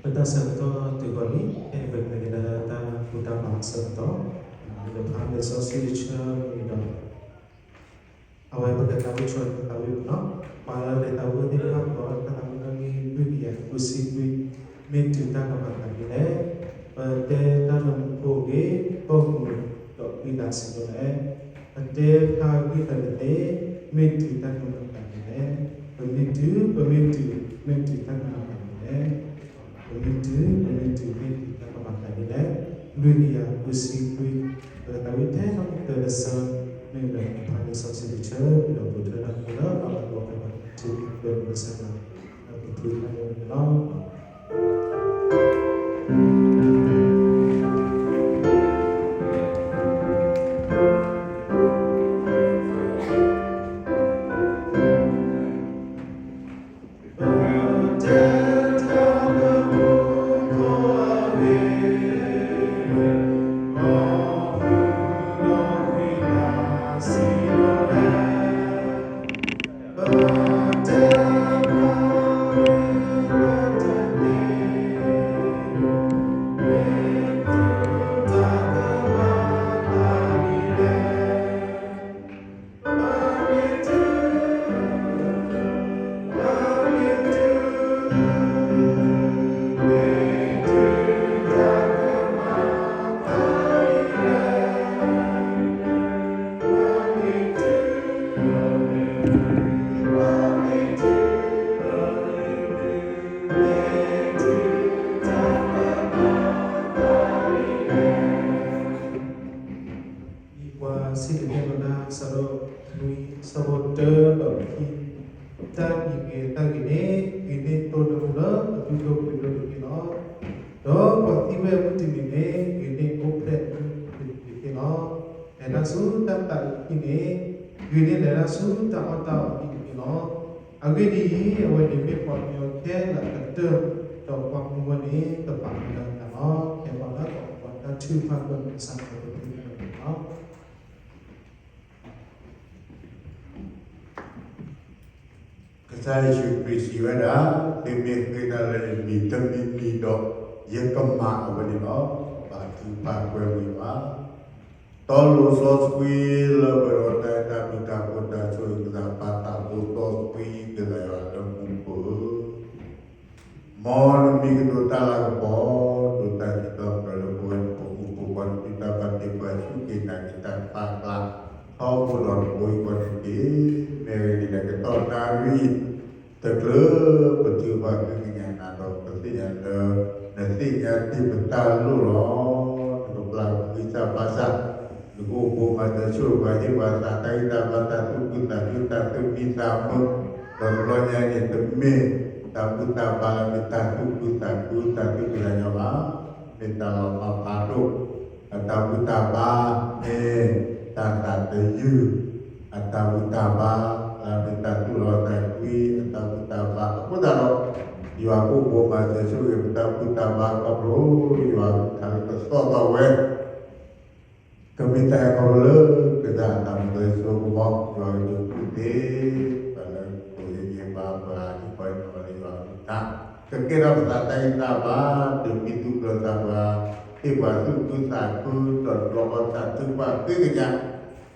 ပတၢ်ဆၢကတီၢ်တုၤဃီၤလံ, ဖဲန့ၣ်ပကမ့ၢ်ကဒါတၢ်ဘူၣ်တၢ်ဘါအဆၢကတီၢ်, လၢဖးလံာ်စီဆှံတဆၢန့ၣ်ဒီး အဝဲပကသးဝံၣ်ဆိသးဝံၣ်မးနီၤ, ပှၤလၢအလဲၤသးဝံၣ်သ့ၣ်တဖၣ်ဒီး တၢ်သးဝံၣ်တၢ်ဂ့ၢ်လွံၢ်ကယၤဃုဆံခွံ, မ့ၢ်တုၤတၢ်ကမၤသးဒ်လဲၣ်. ပတဲတၢ်လၢမူခိၣ်အဂ့ၢ်, ပိာ်မုၣ်ဒီးဝံသးစူၤဒိၣ်လဲၣ်. ပတဲဖျါဂံၢ်သးတသ့, မ့ၢ်တုၤတၢ်ကမၤသးဒ်လဲၣ်. ပမ့ၢ်တုၤ, ပမ့ၢ်တုၤ, မ့ၢ်တုၤတၢ်ကမၤသးဒ်လဲၣ်. ပမ့ၢ်တုၤ, ပမ့ၢ်တုၤ, မ့ၢ်တုၤတၢ်ကမၤသးဒ်လဲၣ်. လွံၢ်ကယၤဃုဆံခွံ, ပကသးဝံၣ်ထဲတၢ်မုၢ်တၢ်တဆၢ, မ့ၢ်လၢဖးလံာ်စီဆှံတဆၢ, ဒီးပထၢတၢ်ဖိလၢအဘၣ်လီၤကပၤထူကတၢၢ်ပကစၢ်ယွၤ, ဒီးပထူတၢ်န့ၣ်လီၤ. လံာ်ပှၤစံၣ်တဲၤတဲလီၤတၢ် အဆၢဒိၣ်နွံ, အဆၢဖိတၢဒီးခံ, တၢ်အံၤဂ့ၤတၢ်ဂ့ၤန့ၣ်, ဂ့ၤန့ၢ်တိၢ်နီၣ်လၢအဒူၣ်ဒိၣ်ပှ့ၤဒိၣ်တက့ၢ်လီၤ. ဒီးပှၤသံဝဲအမုၢ်တနံၤန့ၣ်, ဂ့ၤန့ၢ်အိၣ်ဖျဲၣ်အမုၢ်တနံၤတက့ၢ်လီၤ. လဲၤတၢ်ဆူတၢ်သးအုးခံန့ၣ်, ဂ့ၤန့ၢ်လဲၤတၢ်ဆူတၢ်အီၣ်တၢ်အီအံၤတက့ၢ်လီၤ. အဂ့ၢ်ဒ်အံၤ, အဝဲန့ၣ်မ့ၢ်ပှၤကညီခဲလၢာ်အကတၢၢ်, ဒီးပှၤမူဝဲန့ၣ် ကပာ်လၢနၤလီၤ. ဖဲပှၤလၢအကိးပှၤတၢ်ထုကဖၣ်ကွဲးန့ၣ် ကစၢ်ယွၤကပာ်လၢနၤလီၤ. ကစၢ်ယ့ၣ်ၡူးခရံာ်စံးဝဲဒၣ်, သုမ့ၢ်ဃ့တၢ်လၢယမံၤတမံၤမံၤဒီး, ယကမၤအဝဲန့ၣ်လီၤ. ဘၣ်ထုကဖၣ်ကွဲးဝံၤဘၣ်. တီလိၤစီဆှံလၢပဒီးတၢ်အဲၣ်တၢ်ကွံတၢ်ဃူတၢ်ဖိးတၢ်ဆိၣ်ဂ့ၤကစၢ်ပၢ်သးဘိစီဆှံကစၢ်ယွၤလၢမူခိၣ်ဧၢ မ်နမံၤကဒိးတၢ်လၤကပီၤ, ဒိးတၢ်စံးထီၣ်ပတြၢၤလၢပဝဲပအိၣ်ပပှၤနသုတၢ်ဘၣ်တ့ပှၤဆူၣ်က့ၤနာ်က့ၤတၢ်တဖၣ်အကျါ, ထီဘိဒီးတဘိယူၢ်ဃီန့ၣ်တက့ၢ်. မ့ၢ်ဂ့ၤဒ်လဲၣ်ကတီၢ်နၣ်ရံၣ်တချုး ပထုကဖၣ်ဃ့ကညးနၤဒီး ပသ့ၣ်ညါလၢ နသ့ၣ်ညါတ့ၢ်ပတၢ်လိၣ်လီၤ. နကပျၢ်ကဟုကစၢ်ဘါစၢ်, နကအိၣ်ဘှံးမၤစၢၤဆိၣ်ဂ့ၤပှၤ ဟ့ၣ်ပှၤသးတၢ်ဂံၢ်တၢ်ဘါ တၢ်သူၣ်ခုသးခု တၢ်သူၣ်မံသးမုာ်, ဒီးတဘျီညါအံၤန့ၣ် တမ့ၢ်တၢ်ဘူၣ်တၢ်ဘါလၢမ့ၢ်တၢ်သူၣ်ခုသးခု တၢ်သူၣ်ကံၢ်သးညီဘၣ်, မ့ၢ်တၢ်လီၤမၢ်ဖးဒိၣ် အတၢ်ဘူၣ်တၢ်ဘါ, မ့ၢ်တၢ်သးတယုၢ် အတၢ်ဘူၣ်တၢ်ဘါ, လၢမ့ၢ်တၢ်သူၣ်လီသးကွံ အတၢ်ဘူၣ်တၢ်ဘါ အဃိသတးဒီး ယွၤကအိၣ်ဘှံးမၤစၢၤဆိၣ်ဂ့ၤ ပတၢ်ဘူၣ်တၢ်ဘါခီဖျိ ယွၤကထါလၢကသီၣ်ထီၣ်ဝဲ ကမ့ၢ်တၢ်အဲၣ်ခီဖျိလၢကစၢ်အတၢ်မၤစၢၤဆိကမိၣ် ယွၤကဒုးကူၣ်သ့ ပှၤလၢကိးယဲၢ်ယဲၢ်ဘါပှၤ ဟ့ၣ်ပှၤနီၣ်လၢယွၤကထါ ကကဲထီၣ်ပသးတၢ်ဂံၢ်တၢ်ဘါ ဒုးမံသူၣ်ဘျၢသးပှၤ ဟ့ၣ်ပှၤသူၣ်ခုသးခု ဒီးတဘျီဃီတၢ်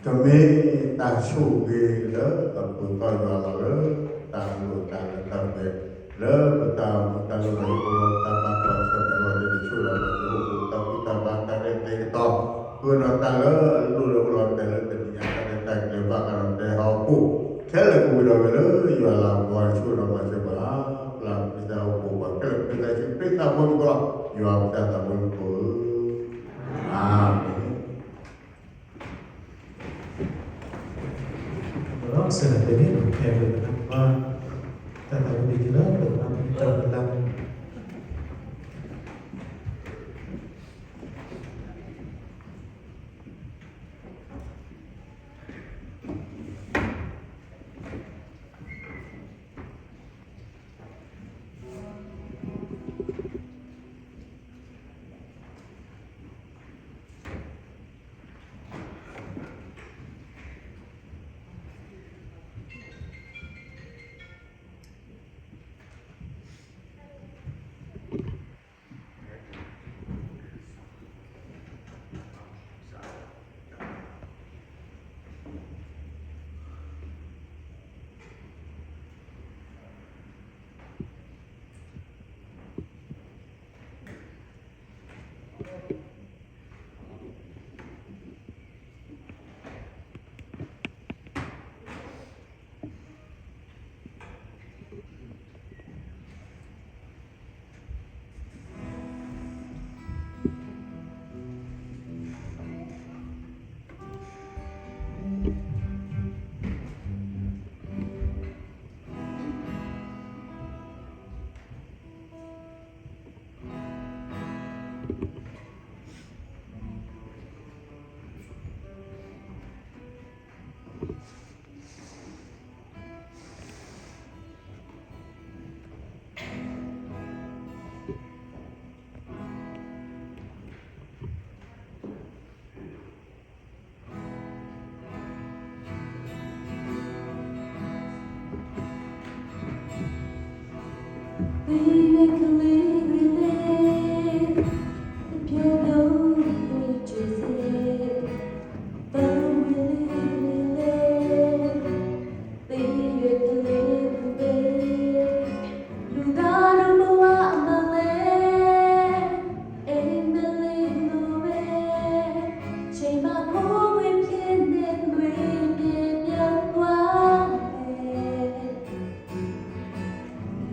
ထုကဖၣ်ဃ့ကညး ကမ့ၢ်တၢ်ဆိၣ်ဂ့ၤလၢအပၢၤထီၣ်ယွၤလီၤလၢ တၢ်လိၣ်တၢ်လၢတၢ်ပှဲၤ လၢပတၢ်အိၣ်မူတၢ်လိၣ်လၢဟံၣ်ဖိဃီဖိတၢ်ဘၣ်ကွၢ်ဆၢၣ်မဲာ်အဂီၢ်န့ၣ် ဆိၣ်ဂ့ၤလီၤပှၤ ကအိၣ်ဘှံးတၢ်ဘူၣ်တၢ်ဘါတၢ်ရဲၣ်သဲကတီၢ် ဃုာ်ဒီးတၢ်လၢအလိၣ်လၢပလီၢ်တဲာ်လၢတနံၤညါ တၢ်ရဲၣ်တၢ်ကျဲၤဘၣ်ဃးဒီးတဲဟီၣ်ခိၣ် ခဲလၢာ်ကဝံၤဒီးဝဲလၢယွၤလၤကပီၤ ဆိၣ်ဂ့ၤဒီးမၤစၢၤပှၤ ပျၢ်ကစၢ်အိၣ်ဘှံးပှၤခဲလၢာ် ကစၢ်ယ့ၣ်ၡူးခရံာ်သးဘိမူခိၣ်လီၤ ယွၤကစၢ်သးဘိမူခိၣ်ဧၢ အၤမ့ၣ် ဒီးဆၢဂ့ၤန့ၣ် ပကဟဲဝဲဒၣ် တၢ်သးဝံၣ်တက့ၢ်လၢ ပကဘၣ်တၢ်လၢ ဝံၤမ့ၢ်ကလံၤဝံၤလံ, တပျိပျိဝံၤတစ့, ပဝံၤလံဝံၤလံ, သ့ယွဲၢ်ကလံၤဝံၤဘ့ၣ်, လူၤသးဒီးပဝဲအမၤလဲၣ်, အ့မ့ၢ်လံလိၤဝဲ, ဆ့မၤဖိဝ့ၢ်ဖျဲၣ်န့ၣ် လွံၢ်က့ၤပၠၢကွၢ်န့ၣ်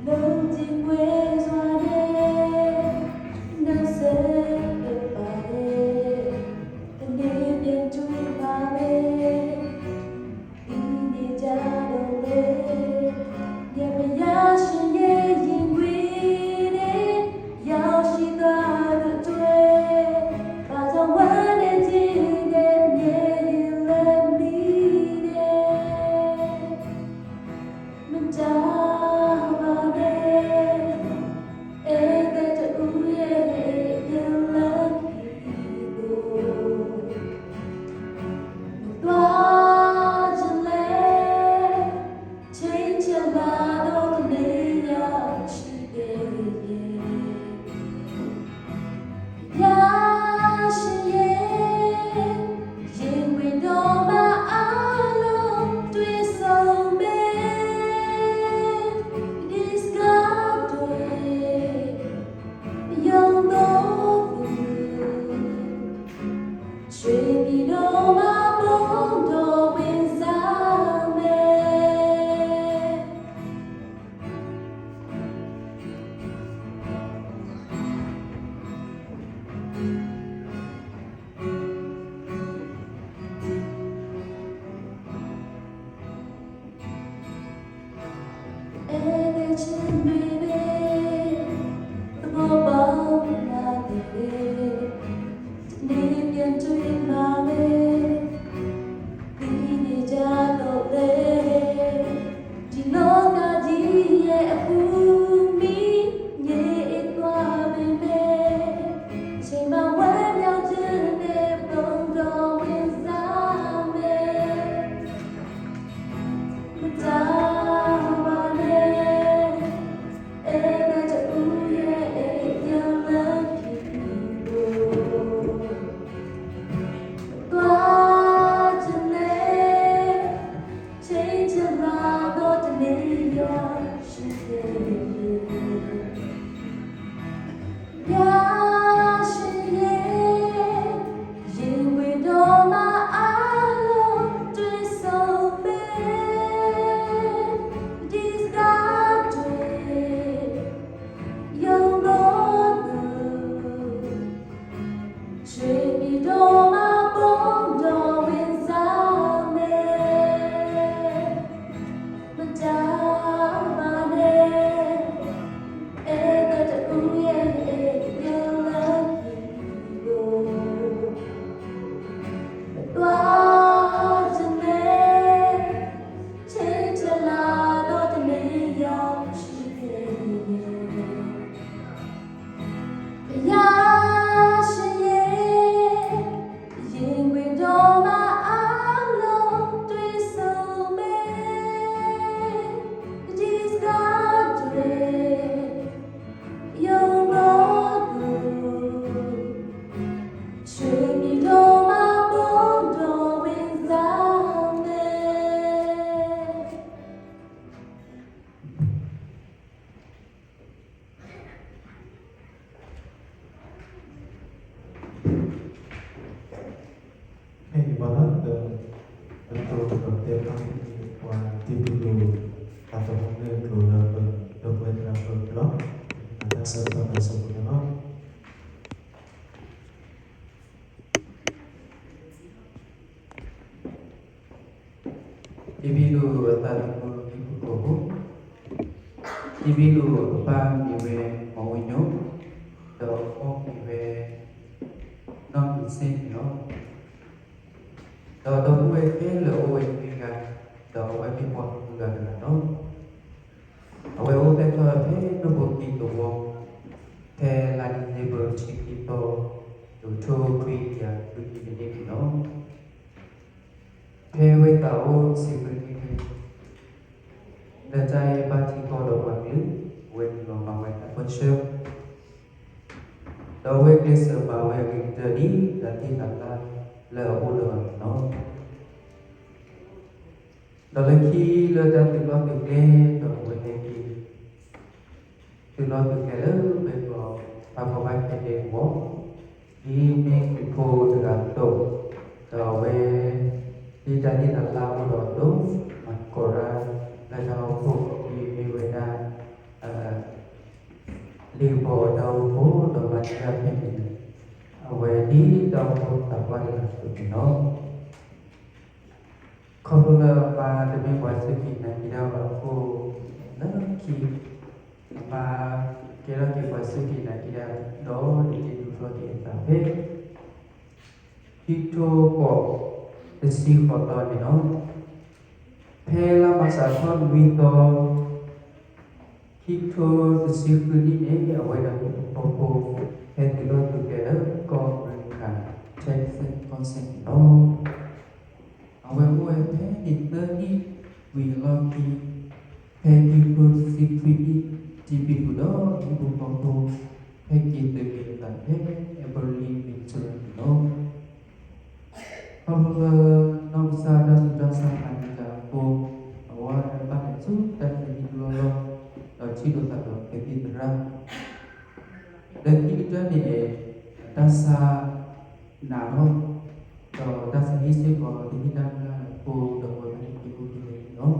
လၢတပှဲၤစွါန့ၣ်, နဆဲးကပၤန့ၣ်, တန့ၢ်ပျဲတုၤဘၣ်န့ၣ်, ဒ်န့ၣ်ဒ်သိးလဲၣ်, ယဘုရားရှင်ရဲ့ရင်ခွင်ထဲ ရောက်ရှိသွားတဲ့အတွက်, ဘာကြောင့်ဝမ်းနည်းခြင်းနဲ့ မျက်ရည်လန်းမိလဲ။ မတၤဘၣ်လဲၣ်, ဧည့်သည်တဦးရဲ့ ပြန်လည်ပြီးသို့ သွားချင်လဲၣ်, ချိန်ချင်လာတော့ တနေ့ရောက်ရှိခဲ့ရဲ့ ဘုရားရှင်ရဲ့ ရင်ခွင်တော်မှာ အားလုံးတွေ့ဆုံမယ်။ ဒီစကားတွေ ယုံသောသူ ရွှေပြည်တော်မှာ ဘုန်းတော်ဝင်စားမယ်။ ဧည့်သည်ချင်းတွေပဲ သဘောပေါက်လာတယ် တနေ့ပြန်တွေ့မှာပဲ ဒီနေ့ကြတော့လေ ဒီလောကကြီးရဲ့အပူမီး ငြိမ်သွားပေမဲ့ အချိန်မှဝမ်းမြောက်ခြင်းနဲ့ ဘုန်းတော်ဝင်စားမယ်။ မတၤဘၣ်လဲၣ် ဧည့်သည်တဦးရဲ့ အိမ်ပြန်လမ်းဖြစ်သူကို သွားချင်လဲၣ် ချိန်ချင်လာတော့ တနေ့ရောက်ရှိခဲ့ရင် ဘုရားရှင်ရဲ့ ရင်ခွင်တော်မှာ အားလုံးတွေ့ဆုံမယ်။ ဒီစကားတွေ ယုံသောသူ ရွှေပြည်တော်မှာ ဘုန်းတော်ဝင်စားမယ်။ မတၤဘၣ်လဲၣ် ဧည့်သည်တဦးရဲ့ အိမ်ပြန်လမ်းဖြစ်သူကို သွားချင်လဲၣ် ချိန်ချင်လာတော့ တနေ့ရောက်ရှိခဲ့ရင် ဘုရားရှင်ရဲ့ ရင်ခွင်တော်မှာ အားလုံးတွေ့ဆုံမယ်။ ဒီစကားတွေ ယုံသောသူ ရွှေပြည်တော်မှာ ဘုန်းတော်ဝင်စားမယ်။ ဖဲန့ၣ်ဘၣ်လီၤ ဒီး ပကတဲဖးန့ၣ် ပှၤတံၤသကိး တၢ်သဟီၣ်လၢကျိာ်လၢပဒီပုၢ်ဝဲၢ်သရၣ်ပၢၢ်လီၤ တၢ်ဆၢကတီၢ်ပၢၢ်ဆၢပူၤန့ၣ်လီၤ. တံၤဘံလူၤအသးသမူလၢဟံၣ်ဖိဃီဖိ, တံၤဘံလူၤအပၢ်မ့ၢ်ဝဲမီၤဝံညိၣ်, ဒီးအဖိမ့ၢ်ဝဲ နီၢ်မံၤစ့န့ၣ်လီၤ. ဒီးဒီပုၢ်ဝဲၢ်ခဲလၢာ်အိၣ်ဝဲတဂၤ, ဒီးအဝဲမ့ၢ်ပှၤမုၢ်ဂၤတဂၤလီၤ. အဝဲအိၣ်ဖျဲၣ်ထီၣ်ဖဲဒိၣ်ဖိခံသဝီ, ဖဲလါဒံၣ်စ့ဘၢၣ်တဆံခံသီ, တကထိခွံကယၤခွံဆံတနံၣ်န့ၣ်လီၤ. ဖဲအဝဲသးအိၣ်တဆံဃုနံၣ်န့ၣ်, လၢတၢ်အဲၣ်ဘၣ်ထံကီၢ်ဒီးပှၤကလုာ်, အဝဲနုာ်လီၤမၤဝဲ ဆၢ ဒီးအဝဲကျဲးစၢးမၤဝဲအဂ့ၤကတၢၢ်ဒ်တၢ်သ့တၢ်ဘၣ်လၢအအိၣ်လၢၤဘၣ်န့ၣ်လီၤ. ဒီးလၢခံလၢတၢ်သုးလီၢ်သုးကျဲ ဒီးအဝဲဟဲက့ၤ သုးလီၢ်သုးကျဲလၢဘဲကီး ပှၤကီၢ်ဘၣ်ခဲလၢာ်အဂီၢ်, ဒ်မ့ၢ်ခရံာ်ဖိတဂၤအသိး, ဒီးအဝဲ ဒ်တၢ်သ့တၢ်ဘၣ်လၢအအိၣ်ဒီးအသိး, မၤသကိးတၢ်လၢတၢ်အိၣ်ဖှိၣ် ဒ်မ့ၢ်ဝဲဒၣ် လံာ်ကပီၤတၢ်အိၣ်ဖှိၣ် ဒီးမၤတၢ်ဖဲန့ၣ် အဝဲဒ်တၢ်အိၣ်ဖှိၣ်သးပှၢ်တဂၤအသိးန့ၣ်လီၤ. ခီဖျိလၢအမါတမ့ၢ်ပှၤစူၢ်က့ၤနာ်က့ၤတၢ်ဘၣ်အဃိ, လၢခံ အမါကဲထီၣ်က့ၤပှၤစူၢ်က့ၤနာ်က့ၤတၢ် ဒီးဒုးသ့ၣ်နီၣ်ထီၣ်က့ၤအသးဖဲ ခံကထိဃိး တဆံဃိးသီန့ၣ်လီၤ. ဖဲလါမၢ်ၡးထီၣ်နွံသီ ခံကထိတဆံဃုနံၣ်န့ၣ် အဝဲဒီးဟံၣ်ဖိဃီဖိ ဟဲသုးလီၢ်သုးကျဲလၢကီၢ်အမဲရကၤ Texas ကီၢ်စဲၣ်န့ၣ်လီၤ. အဝဲအိၣ်ဝဲဖဲန့ၣ်သၢနံၣ်ဝံၤအလီၢ်ခံ ဖဲခံကထိတဆံခွံနံၣ် တံၤဘံၣ်ဘူၣ်ဒီးဟံၣ်ဖိဃီဖိ ဟဲက့ၤသုးက့ၤအသးဖဲ Abilene Missouri န့ၣ်လီၤ. ခီဖျိလၢနီၢ်ကစၢ်တၢ်ဆူးတၢ်ဆါသးန့ၣ်တၢ်အဃိ, အဝဲဘၣ်လဲၤဆူတၢ်သံလီၢ်လီၢ်, ဒီးထံၣ်လိာ်သးဒီးကသံၣ်သရၣ် လၢခံကတၢၢ်န့ၣ် တၢ်ဆါနးထီၣ်, ဒီးတၢ်ဆါဟံၣ်စ့ၢ်ကီးတဟ့ၣ်တၢ်မုၢ်လၢ်အဃိ ဒီးပဝဲဒၣ်ဟဲက့ၤအိၣ်ဖဲန့ၣ်လီၤ.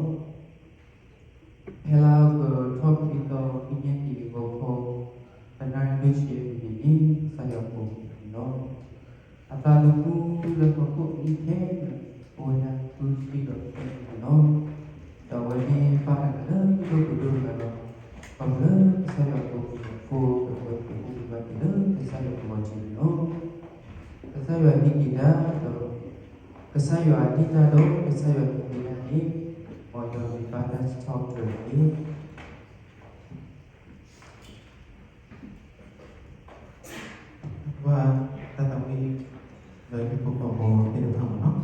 ဖဲလါအီကူးထီၣ်ခွံသီ ခံကယၤခံဆံဂီၤခီ သၢနၣ်ရံၣ်လွံၢ်ဆံအမံးနံးန့ၣ် ကစၢ်ယွၤကိးန့ၣ်လီၤ. အသးသမူလၢဟီၣ်ခိၣ်အနံၣ်ခဲလၢာ် အိၣ်ဝဲဒၣ်ဃုဆံဒီးသၢနံၣ်န့ၣ်လီၤ. ဒီးအဝဲမ့ၢ်ပၢ်တဂၤလၢဒိၣ်ကဒိၣ်တဂၤဒီး ခီဖျိလၢကစၢ်ယွၤကိးန့ၣ်အဃိ ဒီးအဝဲက့ၤအိၣ်က့ၤဘၣ်က့ၤလၢကစၢ်ယွၤကဝီၤထံန့ၣ်လီၤ. ကစၢ်ယွၤဟ့ၣ်က့ၤတၢ်ဒီး ကစၢ်ယွၤဟ့ၣ်တၢ်ဒီး ကစၢ်ယွၤဟ့ၣ်က့ၤတၢ်န့ၣ် မ်ယွၤမ့ၢ်ဘၣ်တၢ်စံးထီၣ်ပတြၢၤတက့ၢ်. ပှၤတၢ်သးဝံၣ် လၢဟံၣ်ဖိဃီဖိသ့ၣ်တဖၣ်မ့ၢ်နီၤ.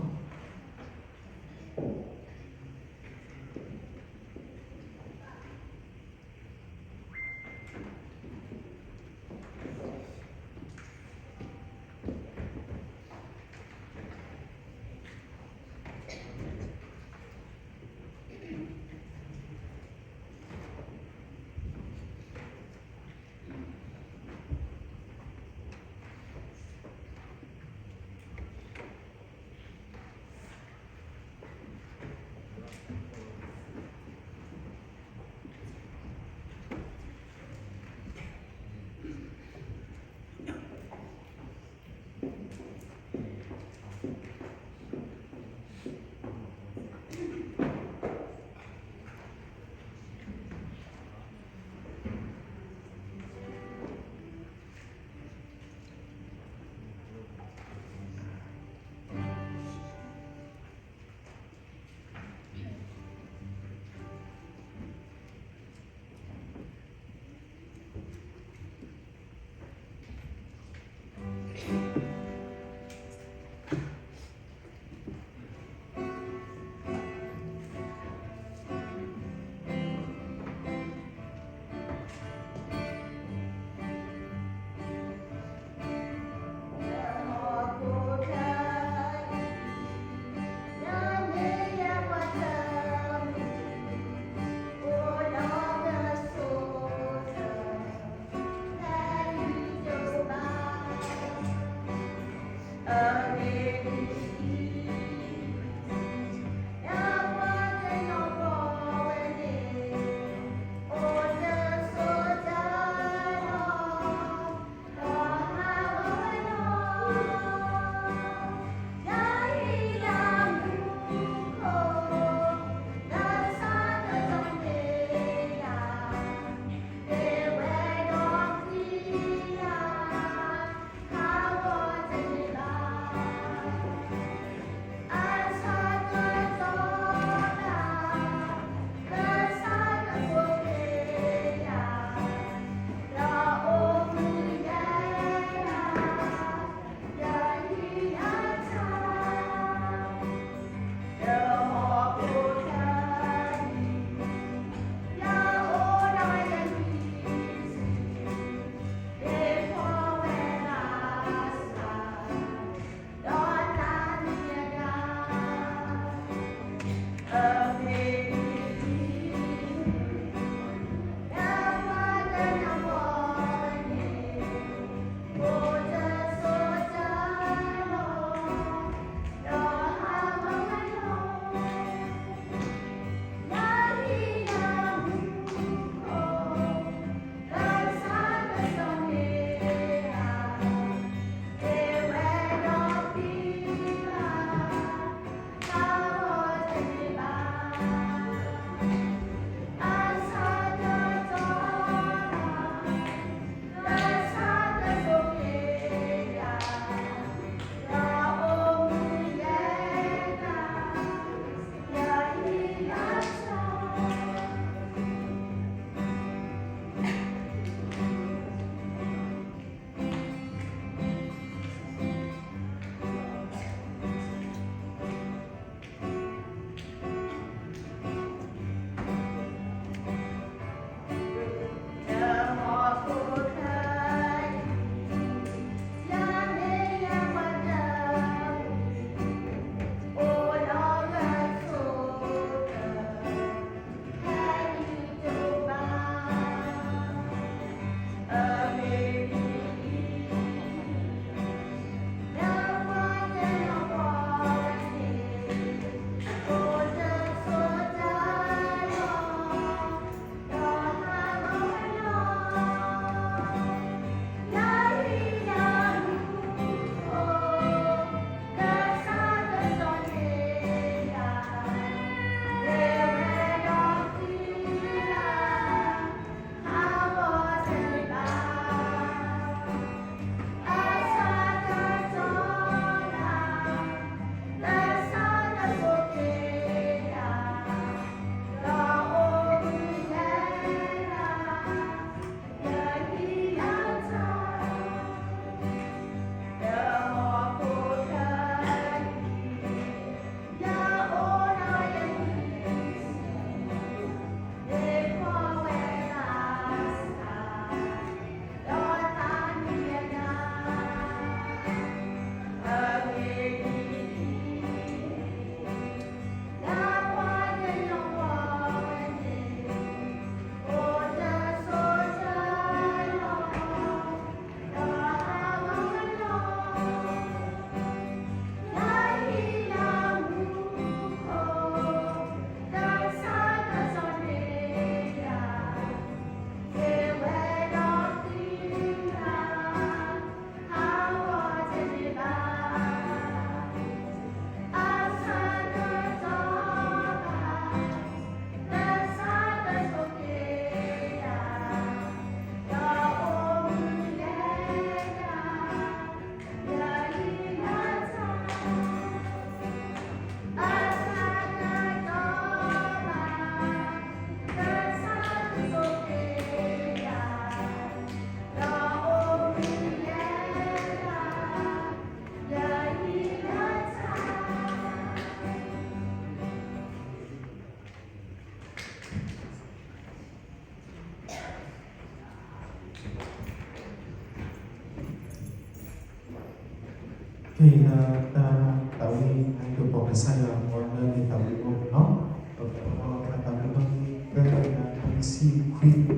ဟ့ၣ်လီၤတၢ်သးဝံၣ် နကပီၢ်ကစၢ်ယွၤအမူလၢလံာ်သးဝံၣ်အအိၣ်န့ၣ်လီၤ. ပကဖးအသးဝံၣ်အီၤ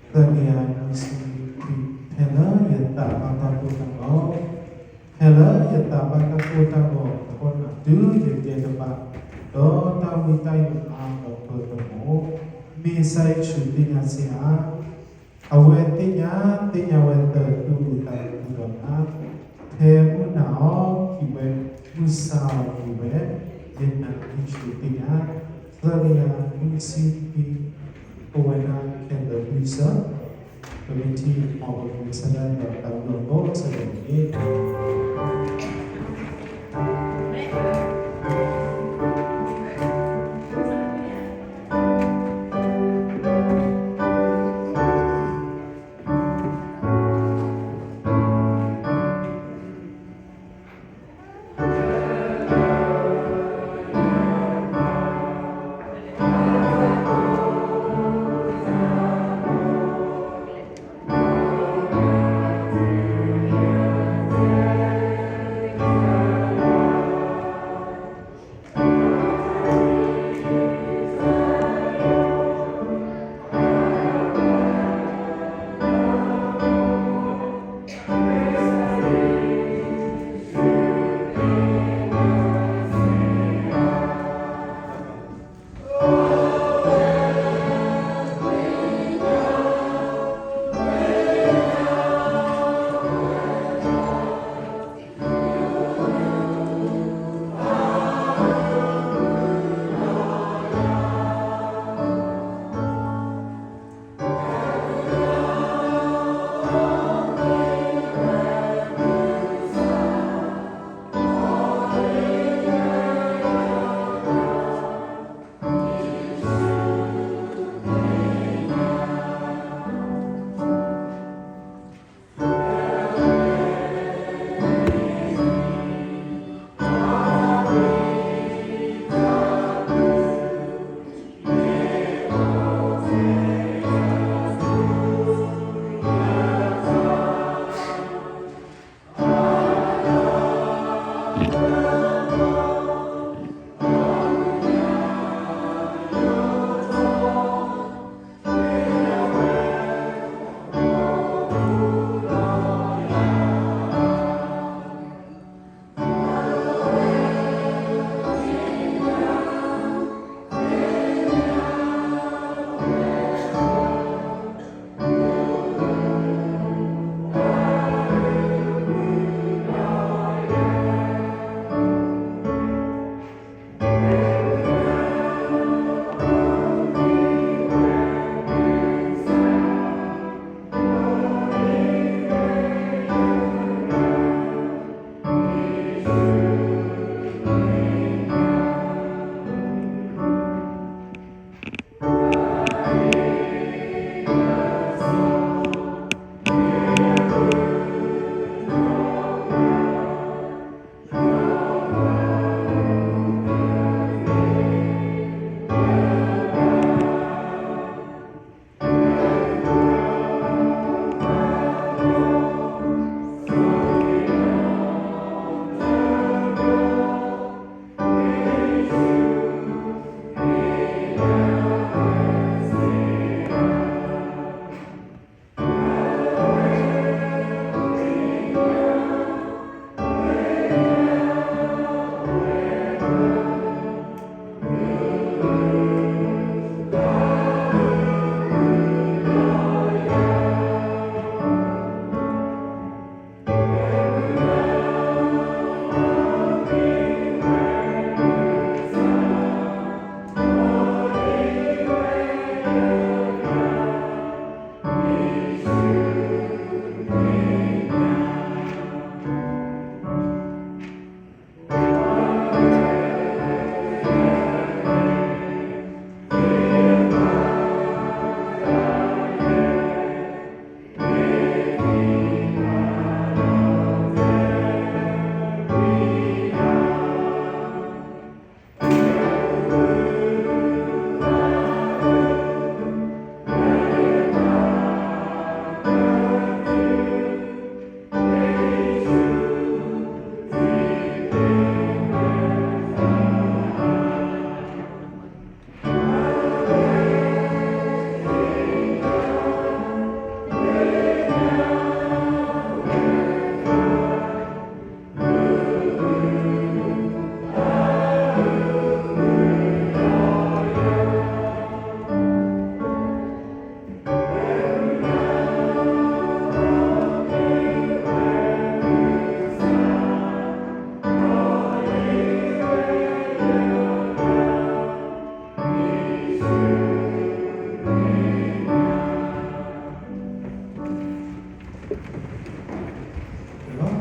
သၢကယၤနွံဆံခွံ, သၢကယၤနွံဆံခွံ, ဖဲလၢယသးဘၣ်တၢ်ကိၢ်တၢ်ဂီၤ, ဖဲလၢယသးဘၣ်တၢ်ကိၢ်တၢ်ဂီၤအဃိန့ၣ် တုၤယကဲတဘၣ်, ဒီးတၢ်ဝံတၢ်ယိးအါဒီးပၢတမိၣ်, မ့ၢ်ကစၢ်ယ့ၣ်ၡူးသ့ၣ်ညါစ့ၢ်ဧါ. အဝဲသ့ၣ်ညါ, သ့ၣ်ညါဝဲသၢ ဒုးအုးသးအုးဒီးနၤ, ဖဲမုၢ်နၤအီၤကံၤဝဲ, မုၢ်ဆါအီၤကံၤဝဲ, ယနာ်ယ့ၣ်ၡူးသ့ၣ်ညါ, သၢကယၤနွံဆံခွံ, ပဝဲဒၣ်ခဲလၢာ်လွံၢ်ဆၢ, ပမ့ၢ်ထံၣ်အီၤ ပကမ့ၢ်ဆၢဒၣ်ဒီးတၢ်ဘျုးအဃိ ဆၢဒၣ်န့ၣ်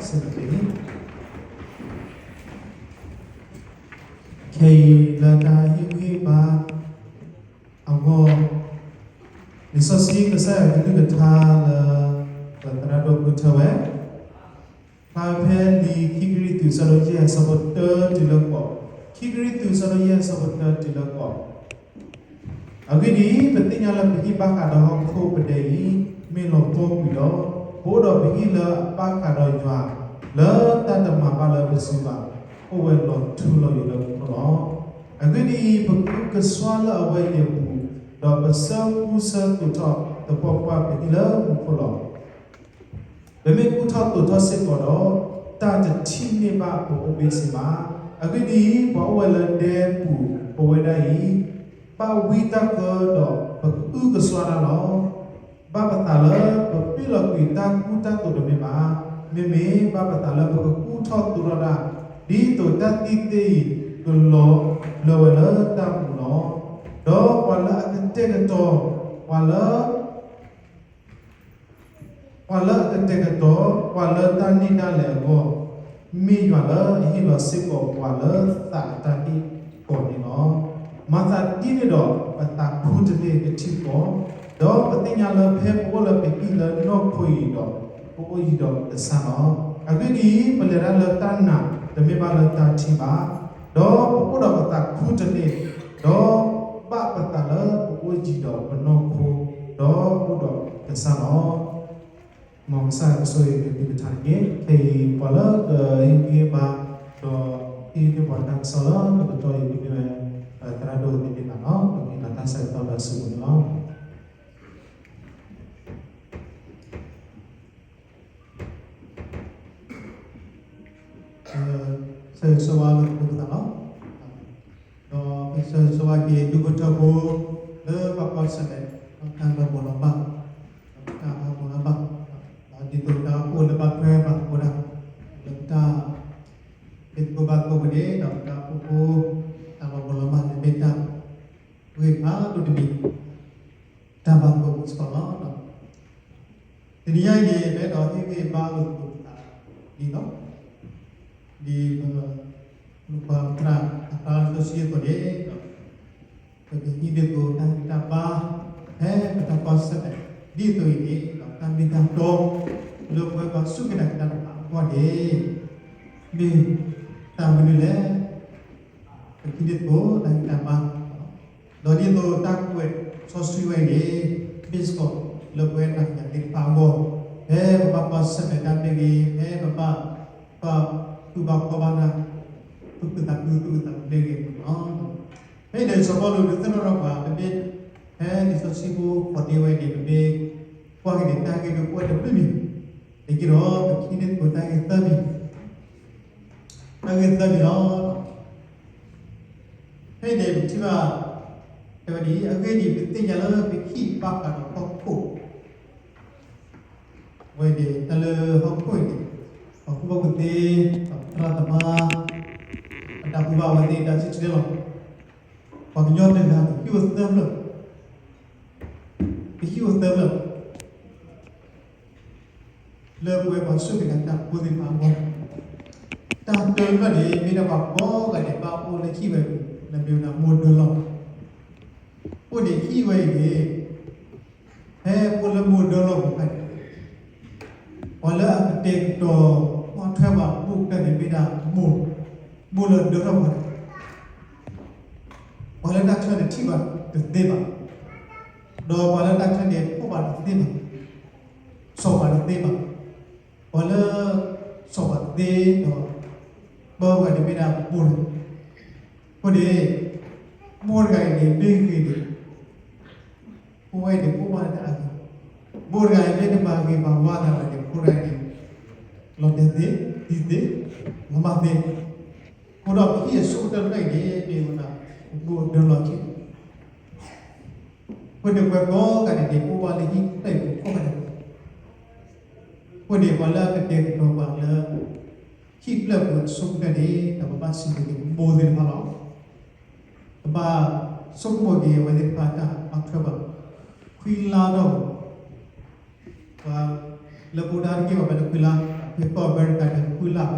စ့ၢ်ကီးန့ၣ် ခဲအံၤလၢတၢ်ဟ့ၣ်ဂံၢ်ဟ့ၣ်ဘါအဂီၢ်, လံာ်စီဆှံကစၢ်ယွၤကလုၢ်ကထါလၢ ပသရၣ်ဒိၣ်ဃုထၢဝဲ ဖျါဖဲလံာ်ခံကရံၣ်သူး အဆၢဒိၣ်ယဲၢ် အဆၢဖိတၢတုၤလၢဃိး, ခံကရံၣ်သူး အဆၢဒိၣ်ယဲၢ် အဆၢဖိတၢတုၤလၢဃိး. အဂ့ၢ်ဒ်အံၤ, ပသ့ၣ်ညါလၢပဟံၣ်ဘၣ်ဃးဒီးဟီၣ်ခိၣ်ပဒဲအံၤ မ့ၢ်လီၤပှီၢ်ကွံာ်ဒီး, ပအိၣ်ဒီးပဟံၣ်လၢအဘၣ်ဃးဒီးယွၤ လၢတၢ်တမၤဘၣ်လၢပစုဘၣ်, အိၣ်ဝဲလီၤထူလီၤယိာ်လၢမူခိၣ်လီၤ. အဂ့ၢ်ဒ်အံၤ, ပကအုကစွါလၢအဝဲအံၤအပူၤ, ဒီးပဆၢကူဆၢသိးထီၣ်သပှၢ်ပှၢ်ပဟံၣ်လၢမူခိၣ်လီၤ. ပမ့ၢ်ကူၣ်ထီၣ်သိးထီၣ်စ့ၢ်ကီးဒီး, တၢ်တထံၣ်န့ၢ်ဘၣ်ပအိၣ်ဘ့ၣ်စ့ၢ်ဘၣ်. အဂ့ၢ်ဒ်အံၤ, ပှၤအိၣ်ဝဲလၢဒဲပူၤပဝဲဒၣ်အံၤ, ဘၣ်ဝံတၢ်ကၢဒီးပကအုကစွါတၢ်လီၤ. ဘၣ်ပသးလၢပပ့ၢ်လီၤကွံာ်တၢ်ကူၣ်တၢ်သိးတမ့ၢ်ဘၣ်, မ့မ့ၢ်ဘၣ်ပသးလၢပကကူၣ်ထီၣ်သိးထီၣ်တၢ်, ဒ်သိးတၢ်သံသ့အံၤကလီၤဘျၢဝဲလၢတၢ်မူလီၤ. ဒီးပှၤလၢအကတဲာ်ကတီၤ, ပှၤလၢ ပှၤလၢအကတဲာ်ကတီၤပှၤလၢတၢ်န့ၢ်တၢ်လဲၤအဂီၢ်, မ့ၢ်ယွၤလၢအဟ့ၣ်လီၤစ့ၢ်ကီးပှၤလၢသးအတၢ်ဟ့ၣ်ကီးန့ၣ်လီၤ. မၤသးဒ်န့ၣ်ဒီး ပသးခူတလ့ၢ်ကထံၣ်ဃီ, ဒီးပသ့ၣ်ညါလၢဖဲပအိၣ်လၢပဟံၣ်လၢနီၢ်ခိအံၤဒီး, ပအိၣ်ယံၤဒီးကစၢ်လီၤ. အဂ့ၢ်ဒ်အံၤ, ပလဲၤတၢ်လၢတၢ်နာ်တမ့ၢ်ဘၣ်လၢတၢ်ထံၣ်ဘၣ်, ဒီးပအိၣ်ဒီးပသးခူတလ့ၢ်, ဒီးဘၣ်ပသးလၢပအိၣ်ယံၤဒီးပနီၢ်ခိ, ဒီးအိၣ်ဒီးကစၢ်လီၤ. မ်ကစၢ်ယွၤကဆိၣ်ဂ့ၤက့ၤသုတထါတက့ၢ်. ခဲအံၤပှၤလၢကဟ့ၣ်ဂံၢ်ဟ့ၣ်ဘါ, ဒီးဟ့ၣ်ဂံၢ်ဟ့ၣ်ဘါတၢ်ကစီၣ်လၢကကတီၢ်အံၤမ့ၢ်ဝဲ သရၣ်ဒိၣ်သ့ၣ်တဖၣ်လီၤ. ပကဟ့ၣ်လီၤတၢ်ဆၢကတီၢ်လၢအစုပူၤန့ၣ်လီၤ. ဆၢဂ့ၤဆၢဝါလၢပသးလီၤ. ဒီးပဆၢဂ့ၤဆၢဝါက့ၤဒူပထၢဖိ လၢပှၤကွၢ်ဆၢၣ်မဲာ် တၢ်လၢမိၢ်လီၤဘၣ်, ဒီးတၢ်လၢမိၢ်လီၤဘၣ်, ဒီးဒ်သိးတၢ်အိၣ်လၢဘၣ်ထွဲဘၣ်သကိးတၢ်, လၢပတၢ် သ့ၣ်ကိၢ်ဘၣ်သကိးပူၤန့ၣ် ဒီးပတၢ်အိၣ်ဖှိၣ်ဖိ တၢ်လၢမိၢ်လီၤဘၣ်န့ၣ်မ့ၢ်တၢ်ဂ့ၢ်ဖးဒိၣ်တမံၤ, တၢ်ဘၣ်သကိးပူၤစ့ၢ်ကီးလီၤ. တနံၤညါအံၤန့ၣ် ပအဲၣ်ဒိးဟ့ၣ်ဂံၢ်ဘါလိာ်သကိးပသးဒ်အံၤလီၤ. ဒ်ပ ပှၤသရၣ်အကျါလၢစီဆှံအသိးန့ၣ် ပကဟံးန့ၢ်သကိးတၢ်ဂံၢ်တၢ်ဘါ ဖဲပတၢ်ကွၢ်ဆၢၣ်မဲာ် ဒ်အသိးအံၤန့ၣ် တၢ်မ့ၢ်တၢ်တီ လၢပဝဲပှၤစူၢ်က့ၤနာ်က့ၤတၢ်တဖၣ်အဂီၢ်န့ၣ် မ့ၢ်တၢ်မနုၤလဲၣ်. ပကဟံးန့ၢ်သကိးတၢ်ဂံၢ်တၢ်ဘါ ဒီးဒ်သိးတၢ်ကွဲးစီဆှံဝဲအံၤန့ၣ် မ့ၢ်စ့ၢ်ကီးလၢပဝဲနာ်က့ၤသ့ၣ်တဖၣ်အဂီၢ်, ဖဲပဘၣ်ကွၢ်ဆၢၣ်မဲာ်တၢ်မ့ၢ်ဂ့ၤ, ဖဲပဘၣ် ဘၣ်သူၣ်ဘၣ်ခီၣ်ဘၣ်နၢ်, သူၣ်ခုသးခု သူၣ်အုးသးအုးမ့ၢ်ဂ့ၤန့ၣ်လီၤ. ဖဲအံၤန့ၣ် စီၤပီလူးဒုးသ့ၣ်နီၣ်ထီၣ်ပှၤ ပမ့ၢ် ဖဲလံာ်စီဆှံဖိဃိးဒ့ဝဲအံၤန့ၣ် ပမ့ၢ်ကွၢ်က့ၤန့ၣ် တၢ်ဂ့ၢ်ဒုးအိၣ်ဝဲတဘျုးမံၤ, တက့ၢ်ဒီး ပကဟံးန့ၢ်သကိးတၢ်ဂ့ၢ်သၢမံၤ, တၢ်ဂ့ၢ်သၢမံၤလီၤ. ဖဲအံၤန့ၣ် ပထံၣ်ဘၣ် တဲဝဲဒ်အံၤ, အဂ့ၢ်ဒ်အံၤ, ပသ့ၣ်ညါလၢပဟံၣ်ဘၣ်ဃးဒီးဟီၣ်ခိၣ်, အဝဲန့ၣ် တၢ်လၢဟီၣ်ခိၣ်အံၤန့ၣ် ပှၤကူၣ်ဘၣ်ကူၣ်သ့, ပသရၣ်သမါ, ပတၢ်ကူၣ်ဘၣ်အဝဲသ့ၣ်တၢ်ဆံၣ်ဆံၣ်န့ၣ်လီၤ. ပှၤကညီတဂၤ ပဟံၣ်အိၣ်သၢဖျၢၣ်, ပဟံၣ်အိၣ်သၢဖျၢၣ် လၢပဝဲပှၤစူၢ်က့ၤနာ်က့ၤတၢ်ဖိသ့ၣ်တဖၣ်အဂီၢ်, တၢ်တဖျၢၣ်န့ၣ် မ့ၢ်ဒၣ်ပှၤကိးဂၤဒဲး ဘၣ်အိၣ်လၢဟံၣ်ဝဲအပူၤ လၢမ့ၢ်ဝဲဒၣ်မိၢ်ဒၢလီၢ်, အဃိန့ၣ် ဟံၣ်ဝဲအံၤန့ၣ် ဖဲအိၣ်လၢမိၢ်ဒၢလီၢ်ပူၤအခါန့ၣ် ပှၤလၢအကတဲာ်ကတီၤကွၢ်ထွဲပှၤအဘူးကတၢၢ်န့ၣ် မ့ၢ်ဒၣ်မိၢ်, မိၢ်လၢဒၢထီၣ်ပှၤန့ၣ်, ပှၤလၢတၢ်ချၢန့ၣ်ထံၣ်ဘၣ်တသ့ဘၣ်, ဒီးပှၤလၢတၢ်ချၢန့ၣ် ဖှီၣ်ဘၣ်တသ့ဘၣ်, စီၣ်ဘၣ်တသ့ဘၣ်, ပှၤလၢ စီၣ်ဘၣ်တသ့ဒီး ပၢဝဲန့ၣ်မ့ၢ်ဒၣ်မိၢ်လီၤ. အဃိန့ၣ် မိၢ်တဂၤအံၤန့ၣ် မ့ၢ်ဂ့ၤန့ၣ် ဖိဝဲအံၤန့ၣ် ဖိမါန့ၣ်တအါဂ့ၤ, မိၢ်တဂၤအံၤမ့ၢ်တမၤဂ့ၤမၤဝါသးဘၣ်န့ၣ် ဖိတဂၤအံၤန့ၣ် လီၤတဲာ်သ့, သံသ့, လီၤမၢ်သ့, အဃိဒီးပဟံၣ်အဆိကတၢၢ်တဖျၢၣ်အံၤန့ၣ် မ့ၢ်ဝဲဒၣ် ပမိၢ်ဒၢလီၢ်ခံ အဃိန့ၣ်ပှၤကိးဂၤဒဲးန့ၣ် ပအိၣ်ဘၣ်လၢဟံၣ်တဖျၢၣ်အံၤပူၤကိးဂၤဒဲး, အဃိန့ၣ် ပှၤလၢအကတဲာ်ကတီၤပှၤလၢ ဟံၣ်တဖျၢၣ်အပူၤအဆိကတၢၢ်န့ၣ် ဒီးပဘၣ်စံးဘျုးက့ၤမိၢ်သ့ၣ်တဖၣ်လီၤ. ပဘၣ်ဆိကမိၣ်က့ၤအဝဲသ့ၣ်တဖၣ်တၢ်ဘၣ်ထွဲဘၣ် ခွံလါထီၣ် ပှၤလၢပအိၣ်ဒၣ်တက့ၢ်ဘၣ်ဖဲလၢခွံလါ ဖဲကီၢ်အမဲရကၤန့ၣ် ဃုလၢ်အိၣ်ဖျဲၣ်, နွံလၢ်အိၣ်ဖျဲၣ်, ဃိးလၢ်အိၣ်ဖျဲၣ်, အိၣ်မ့ၢ်မ့ၢ်လီၤ. နာ်က့ဒ်လဲၣ်ဒ်လဲၣ်ဂ့ၤန့ၣ် ဖဲဒီးတဲလၢဒၢလီၢ်ဆိကတၢၢ်ဝဲအံၤန့ၣ် မ့ၢ်ဝဲဒၣ်ဟံၣ်အဆိကတၢၢ်တဖျၢၣ်လၢ အဝဲနၤယၤသ့ၣ်တဖၣ်အဂီၢ်အဃိသတးဒီး ကဘၣ်စံးဘျုးက့ၤမိၢ်လၢဒၢထီၣ်ပှၤ, ဒီးမိၢ်လၢဃုကယၤပှၤန့ၣ်လီၤ. မ့မ့ၢ်လၢဟံၣ်ခံဖျၢၣ်နီၢ်ဂၤန့ၣ် မ့ၢ်ဝဲဒၣ်ဟံၣ်လၢပအိၣ်သကိး, ဟံၣ်လၢပအိၣ်သကိး, ပအိၣ်ဒီးပဖိပမါ, ပအိၣ်ဒီးပပုၢ်ပဝဲၢ်, ဒီးပဒီးအိၣ်ဒီးဖိဒီးမါ, ဒီးဟံၣ်ဝဲအံၤန့ၣ် ပှၤလၢအိၣ်သကိးလၢဟံၣ်ပူၤဃီပူၤဝဲအံၤန့ၣ် ကဘၣ်မ့ၢ်ပှၤလၢအကူ, ကဘၣ်မ့ၢ်ပှၤလၢအမၤသကိးတၢ်, ကဘၣ်မ့ၢ်ပှၤလၢဒိကနၣ်သကိးလိာ်သး, ကဘၣ်မ့ၢ်ဟ့ၣ်ဂံၢ်ဘါလိာ်သး, ဒီးကဘၣ်အိၣ်ဒီးတၢ်သးခုကီၢ်လီၤပလိာ် ဟံၣ်တဖျၢၣ်အံၤပူၤန့ၣ်, အဝဲန့ၣ်မ့ၢ်ဝဲဒၣ်ပှၤကိးဂၤဒဲးလၢအိၣ်မူလၢဟီၣ်ခိၣ်, ဟီၣ်ခိၣ်ဖိအဟံၣ်လီၤ. အဝဲန့ၣ်မ့ၢ်ပှၤတဂၤပၢလီၤ. ပှၤလၢအိၣ်သကိးလၢဟံၣ်တဖျၢၣ်ပူၤန့ၣ် ဘၣ်ပၢသကိးလၢတၢ်အဲၣ်တၢ်ကွံတၢ်ဃူတၢ်ဖိး, ဘၣ်အိၣ်သကိးဝဲဂ့ၤဂ့ၤဘၣ်ဘၣ်. အဝဲန့ၣ်မ့ၢ် ပတဲလၢပဟံၣ်တဖျၢၣ်အံၤ ဟံၣ်လၢပအိၣ်သကိးဝဲအံၤပူၤန့ၣ်, ပှၤလၢ မ့ၢ်မၤကမၣ်တၢ်တဂၤန့ၣ်, မ့ၢ်အုၣ်တၢ်မ့ၢ်ဂ့ၤ, မ့ၢ်မၤအၢမၤသီတၢ်တမံၤမံၤန့ၣ်, ဟံၣ်ဖိဃီဖိဝဲန့ၣ် ဘၣ်ဒိဒီဒိၣ်လီၤ. ပတဂၤဟံၣ်လဲၣ်, ပတဂၤမၠိလဲၣ်, ပတဂၤဖိလဲၣ်, ပှၤသံကွၢ်လီၤ. အဝဲန့ၣ်မ့ၢ်ဟံၣ်တဖျၢၣ်လၢပအိၣ်မူသကိးလၢအပူၤဝဲန့ၣ်, မ့ၢ်တၢ်လၢအကါဒိၣ်ဒိၣ်စ့ၢ်ကီးတမံၤလၢ ဆၢကတီၢ်လၢပဂီၢ်ခဲအံၤ, မ့မ့ၢ် ဟံၣ်လၢကတၢၢ်တဖျၢၣ်ဝဲန့ၣ် အဝဲန့ၣ်မ့ၢ်ဝဲဒၣ်တၢ်မူထူယိာ်ဟံၣ်လီၤ. အဝဲဒၣ်ပှၤတန့ၢ်သါကိးဂၤဒဲးဘၣ်, ပှၤကနၣ်ဟူဘၣ်လီၤ, ဘၣ်ဆၣ်ဒီးပှၤတတူၢ်လိာ်ကိးဂၤဒဲးဘၣ်. အဃိန့ၣ်တနံၤညါအံၤန့ၣ် ဒီးပဒီပုၢ်ဝဲၢ်သ့ၣ်တဖၣ် ပၢ်တဂၤအံၤန့ၣ် အဝဲမ့ၢ်ပှၤလၢတူၢ်လိာ်ဝဲဒၣ် ဟံၣ်တဖျၢၣ်အံၤလၢအအိၣ်ဘၣ်ဝဲလၢပဂီၢ်, တဘ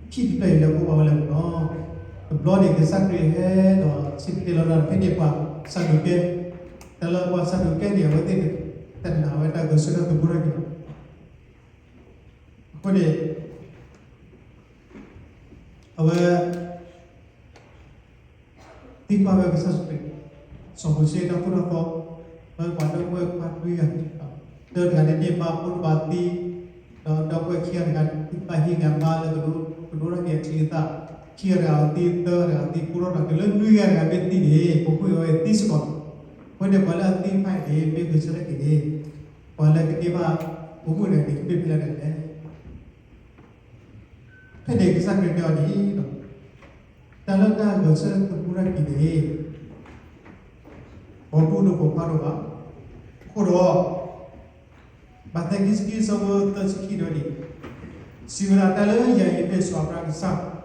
ျီန့ၣ် ကစၢ်ခရံာ်ဟဲဒီးစံၣ်တဲၤတဲလီၤတၢ်ဖဲန့ၣ်ပှၤစၤဒူၤကဲ, တၢ်လၢပှၤစၤဒူၤကဲန့ၣ် အဝဲသ့ၣ်တနာ်ဝဲတၢ်ဂဲၤဆၢထၢၣ်သမူထီၣ်က့ၤဘၣ်. အဃိန့ၣ် အဝဲ သံကွၢ်ဝဲကစၢ်ယ့ၣ်ၡူးခရံာ်, စီၤမိၤၡ့တၢ်သိၣ်တၢ်သီ, လၢပှၤဒီပုၢ်ဝဲၢ်ခွါနွံဂၤ, တၢတဂၤန့ၣ်န့ၢ်ဘါဖိတဘၣ်သံ, ဒီးဒီပုၢ်ဝဲၢ်ခံဂၤတဂၤ ဘၣ်ဟ့ၣ်ဂံၢ်ဘါလၢကဒိးထီၣ်က့ၤအချံအသၣ်, ခံဂၤတဂၤသံ, သၢဂၤတဂၤသံ, ကိးထီၣ်တၢ်တုၤလၢနွံဂၤတဂၤမ့ၢ်သံန့ၣ် ပိာ်မုၣ်အဝဲသံစ့ၢ်ကီးလီၤ. အဃိန့ၣ် ပှၤလၢအသံတဖၣ်အံၤန့ၣ် မ့ၢ်ဂဲၤဆၢထၢၣ်က့ၤန့ၣ် ပှၤလၢကန့ၢ်ဘၣ်ပိာ်မုၣ်တဂၤန့ၣ် ကမ့ၢ်ဖဲလဲၣ်တဂၤလဲၣ်. ဖဲန့ၣ်ကစၢ်ခရံာ်တဲအီၤန့ၣ်, တၢ်လၢတၢ်ဂဲၤဆၢထၢၣ်သမူထီၣ်က့ၤန့ၣ် ပိာ်မုၣ်တအိၣ်ပိာ်ခွါတအိၣ်ဘၣ်. အဃိဒီး မးသဲခံဆံခံ အဆၢဖိသၢဆံခံဒီးန့ၣ် စံးဝဲဒၣ်, တၢ်လၢ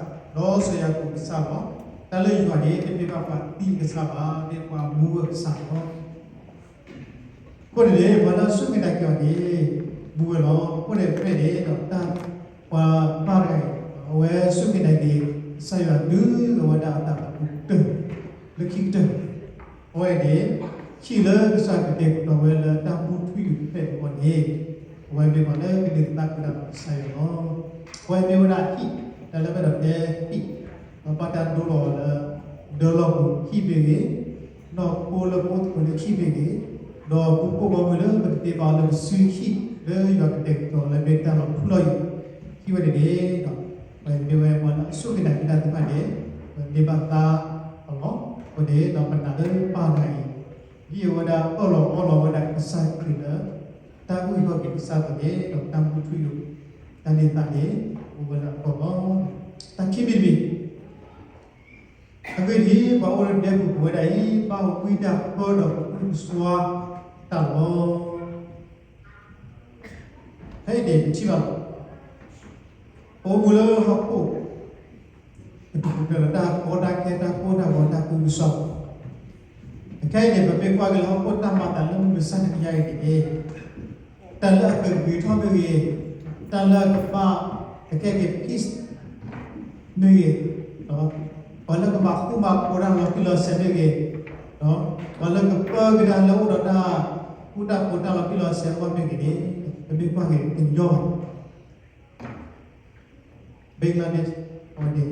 ယၤအံၤမ့ၢ်စီၤအၤဘြၤဟၣ်ကစၢ်, စီၤအံၤစဲးကစၢ်, ဒီးစီၤယၤကိာ်ကစၢ်လီၤ. တၢ်လၢယွၤန့ၣ် တမ့ၢ်ဘၣ်ပှၤသံအကစၢ်ဘၣ်, မ့ၢ်ပှၤမူအကစၢ်လီၤ. အဃိန့ၣ်န့ၣ် ပှၤလၢအစူၢ်က့ၤနာ်က့ၤအီၤန့ၣ် မူဝဲလီၤ. အဃိန့ၣ်ဖဲန့ၣ်ဒီး ပှၤပၢ်တဂၤအံၤ အဝဲစူၢ်က့ၤနာ်က့ၤ ကစၢ်ယွၤတုၤအဝဲဒၣ်အသးကပူၤကတၢၢ် လၢခံကတၢၢ်, အဝဲန့ၣ် ဟံၣ်လၢကစၢ်ကတဲာ်ကတီၤဝဲလၢတၢ်မူထူယိာ်တဖျၢၣ်အံၤအဂီၢ်န့ၣ် အဝဲမ့ၢ်ပှၤလၢကန့ၢ်သါကဒါကစၢ်ယွၤလီၤ. အဝဲမ့ၢ်ဝဲဒၣ်ဟံၣ် တၢ်လၢဖဲဒီးတဲဟံၣ် ဒီးဘၣ်တၢ်ဒိလီၤအီၤလၢ ဒၢလီၢ်ပူၤဟံၣ်မ့ၢ်ဂ့ၤ, နီၢ်ခိလၢပအိၣ်သကိးလၢဟံၣ်မ့ၢ်ဂ့ၤ, ဒီးပူဖိမီမုၢ်လၢပကတ့ဘၣ်အီၤလၢပစုဟံၣ် လၢယွၤကတဲာ်ကတီၤလၢမ့ၢ်တၢ်လီၤထူလီၤယိာ် ဟံၣ်ဝဲန့ၣ်န့ၣ်ဒီး ပမ့ၢ်ဝဲပှၤလၢအစူၢ်က့ၤနာ်က့ၤတၢ်သ့ၣ်တဖၣ်န့ၣ် ပမ့ၢ်ဘၣ်သါအီၤလီၤ. အဃိန့ၣ်ဒီးပနာ်လၢပၢ်တဂၤအံၤ ဒ်အဝဲဒၣ်အၢၣ်လီၤအီလီၤဝဲဒၣ်ကစၢ်ခရံာ်လၢ တၢ်အုၣ်က့ၤခီၣ်က့ၤကစၢ်အသိးန့ၣ် ဒီးတၢ်မူထူယိာ် တၢ်န့ၢ်သါန့ၣ် အိၣ်ဝဲဒၣ်အဂီၢ်လီၤ. တၢ်ခံမံၤတမံၤ အဂ့ၢ်ဒ်အံၤ, ပှၤအိၣ်လၢဒဲပူၤပဝဲဒၣ်အံၤ ဘၣ်ဝံတၢ်ပၢဒီးပှၤအုၣ်ပှၤဆှါတၢ်လီၤ. ဖဲအံၤန့ၣ် ပထံၣ်ဘၣ်လီၤ. ပအိၣ်မူလၢဟီၣ်ခိၣ် ပတုာ်ပတၢၢ်လၢတၢ်ကီတၢ်ခဲ တၢ်ကိၢ်တၢ်ဂီၤ တၢ်သးခုကစီၣ်. အခဲအံၤန့ၣ် ပမ့ၢ်ကွၢ်က့ၤလၢဟီၣ်ခိၣ်တၢ်မၤသးလၢမုၢ်မဆါတနံၤညါအံၤန့ၣ် တၢ်လၢအကဂ့ၤထီၣ်မ့ၢ်ဂ့ၤ, တၢ်လၢအကဘၣ်ကကဲက့ၤ peace မ့ၢ်ဂ့ၤ, ပှၤလၢကဘၣ်ဃူဘၣ်ဖိးတၢ်လီၤတံၢ်လီၤဆဲးမ့ၢ်ဂ့ၤ, ပှၤလၢကပၢကဒါလၢအိၣ်ဒီးတၢ်ဃူတၢ်ဖိးတၢ်လီၤတံၢ်လီၤဆဲးအဂီၢ်မ့ၢ်ဂ့ၤန့ၣ် ပမ့ၢ်ကွၢ်က့ၤတညီဘၣ်. ဘ့းကျါန့ၣ် အဝဲန့ၣ်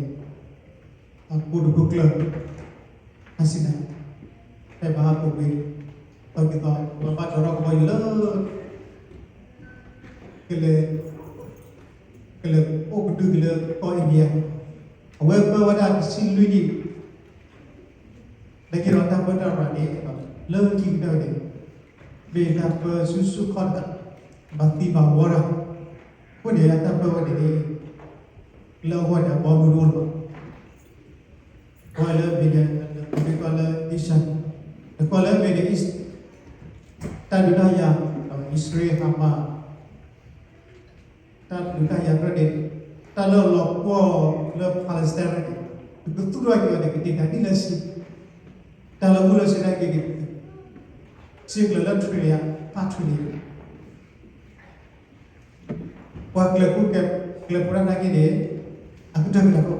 အကိးတဘိကျၢၢ် ဟါစံနါ ဖဲဘၣ်ဟးကိးကွံာ် သီက့ၤသီ ပှၤဘၣ်ကၠီထီၣ်ကဘီယူၤလၢ ကလဲၤ ကလဲၤအိၣ်ကဒုက့ၤလၢကီၢ်အ့ၣ်ဒံယါ, အဝဲပၢဝဲဒၣ်တဆံလွံၢ်နံၣ် နာ်က့ဒီးတၢ်ပၢတၢ်ပြးန့ၣ် လၢခံကတၢၢ်န့ၣ် မ့ၢ်တၢ်ပၢဆူၣ်ဆူၣ်ခီၣ်တဂၤ ဘၣ်သံဘၣ်ဝီတၢ်, အဃိန့ၣ်တၢ်ပၢဝဲန့ၣ် လၢအဂီၢ်န့ၣ် အဘီမုၢ်တအိၣ်လၢၤဘၣ်. အဝဲလၢ Middle East လၢ Middle East တၢ်ဒုးတၢ်ယၤ အံၣ်စရ့လး Hamas တၢ်ဒုးတၢ်ယၤကြၢးန့ၣ် တၢ်လၢအလီၤပှီၢ်လၢ Palestine န့ၣ် ပကသူၣ်ထီၣ်က့ၤအီၤန့ၣ် ကတ့ၢ်တၢ်ဒ်လဲၣ်ဆံး, တၢ်လၢအိၣ်လၢဆ့ၣ်နီၤက့ၤ စ့ကျၢၤလၢ trillion ဖး trillion ပှၤကျဲၤဖိကျဲၤဖိတၢ်နာ်က့န့ၣ် အကတၢၢ်ကတၢၢ်ဖိ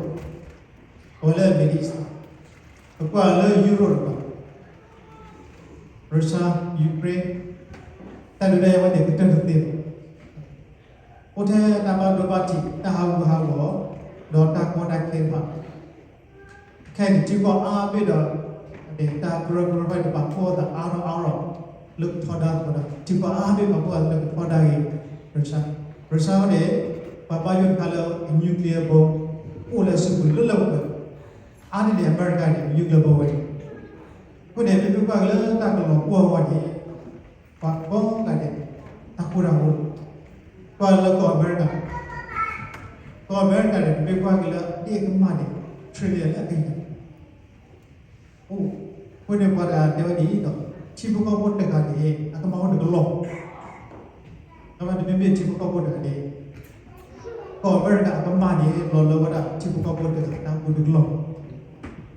အဝဲလၢ Middle East ပကွၢ်လၢ Europe တကပၤ Russia Ukraine တၢ်ဒုးတၢ်ယၤဝဲန့ၣ် ကတၢၢ်တသ့ဘၣ်. အိၣ်ထဲတၢ်ဘၣ်ဒိဘၣ်ထံး တၢ်ဟးဂူာ်ဟးဂီၤ ဒီးတၢ်ကီတၢ်ခဲတဖၣ် ခဲအံၤန့ၣ် ထံကီၢ်အါဘ့ၣ်ဒီး တၢ်ကရၢကရိတဖၣ်န့ၣ် ပာ်ဖှိၣ်အသးအါထီၣ်အါထီၣ် လၢကထီဒါသကိးတၢ်, ထံကီၢ်အါဘ့ၣ်ပာ်ဖှိၣ်အသးလၢကထီဒါက့ၤ Russia, Russia န့ၣ် ပှၤဘါယွၤတခါလၢ nuclear bomb အိၣ်လၢအစုပူၤလၢလၢပှဲၤပှဲၤ, အါန့ၢ်န့ၣ် အမဲရကၤန့ၣ် nuclear bomb ဝဲန့ၣ်, အဃိန့ၣ် မ့မ့ၢ်ကွၢ်က့ၤလၢတၢ်ကလီၤပှီၢ်အဂီၢ်န့ၣ် ပှၤကိးဂၤဒဲး တၢ်ဃူတၢ်ဖိး, ကွၢ်လၢကီၢ်အမဲရကၤ, ကီၢ်အမဲရကၤန့ၣ် ပမ့ၢ်ကွၢ်က့ၤလၢအဒ့ၣ်အကမၢ်န့ၣ် trillion လၢအကယၤ အိၣ်, အဃိန့ၣ်ပှၤတဂၤတဲဝဲဒ်အံၤဒီး ထံဖိကီၢ်ဖိတဂၤန့ၣ် အကမၢ်အိၣ်တကလီၢ်, အဝဲန့ၣ်မ့မ့ၢ်ထံဖိကီၢ်ဖိတဂၤန့ၣ် ကီၢ်အမဲရကၤအကမၢ်န့ၣ် လီၤလၢဝဲဒၣ်ထံဖိကီၢ်ဖိတဂၤတၢ်အိၣ်တက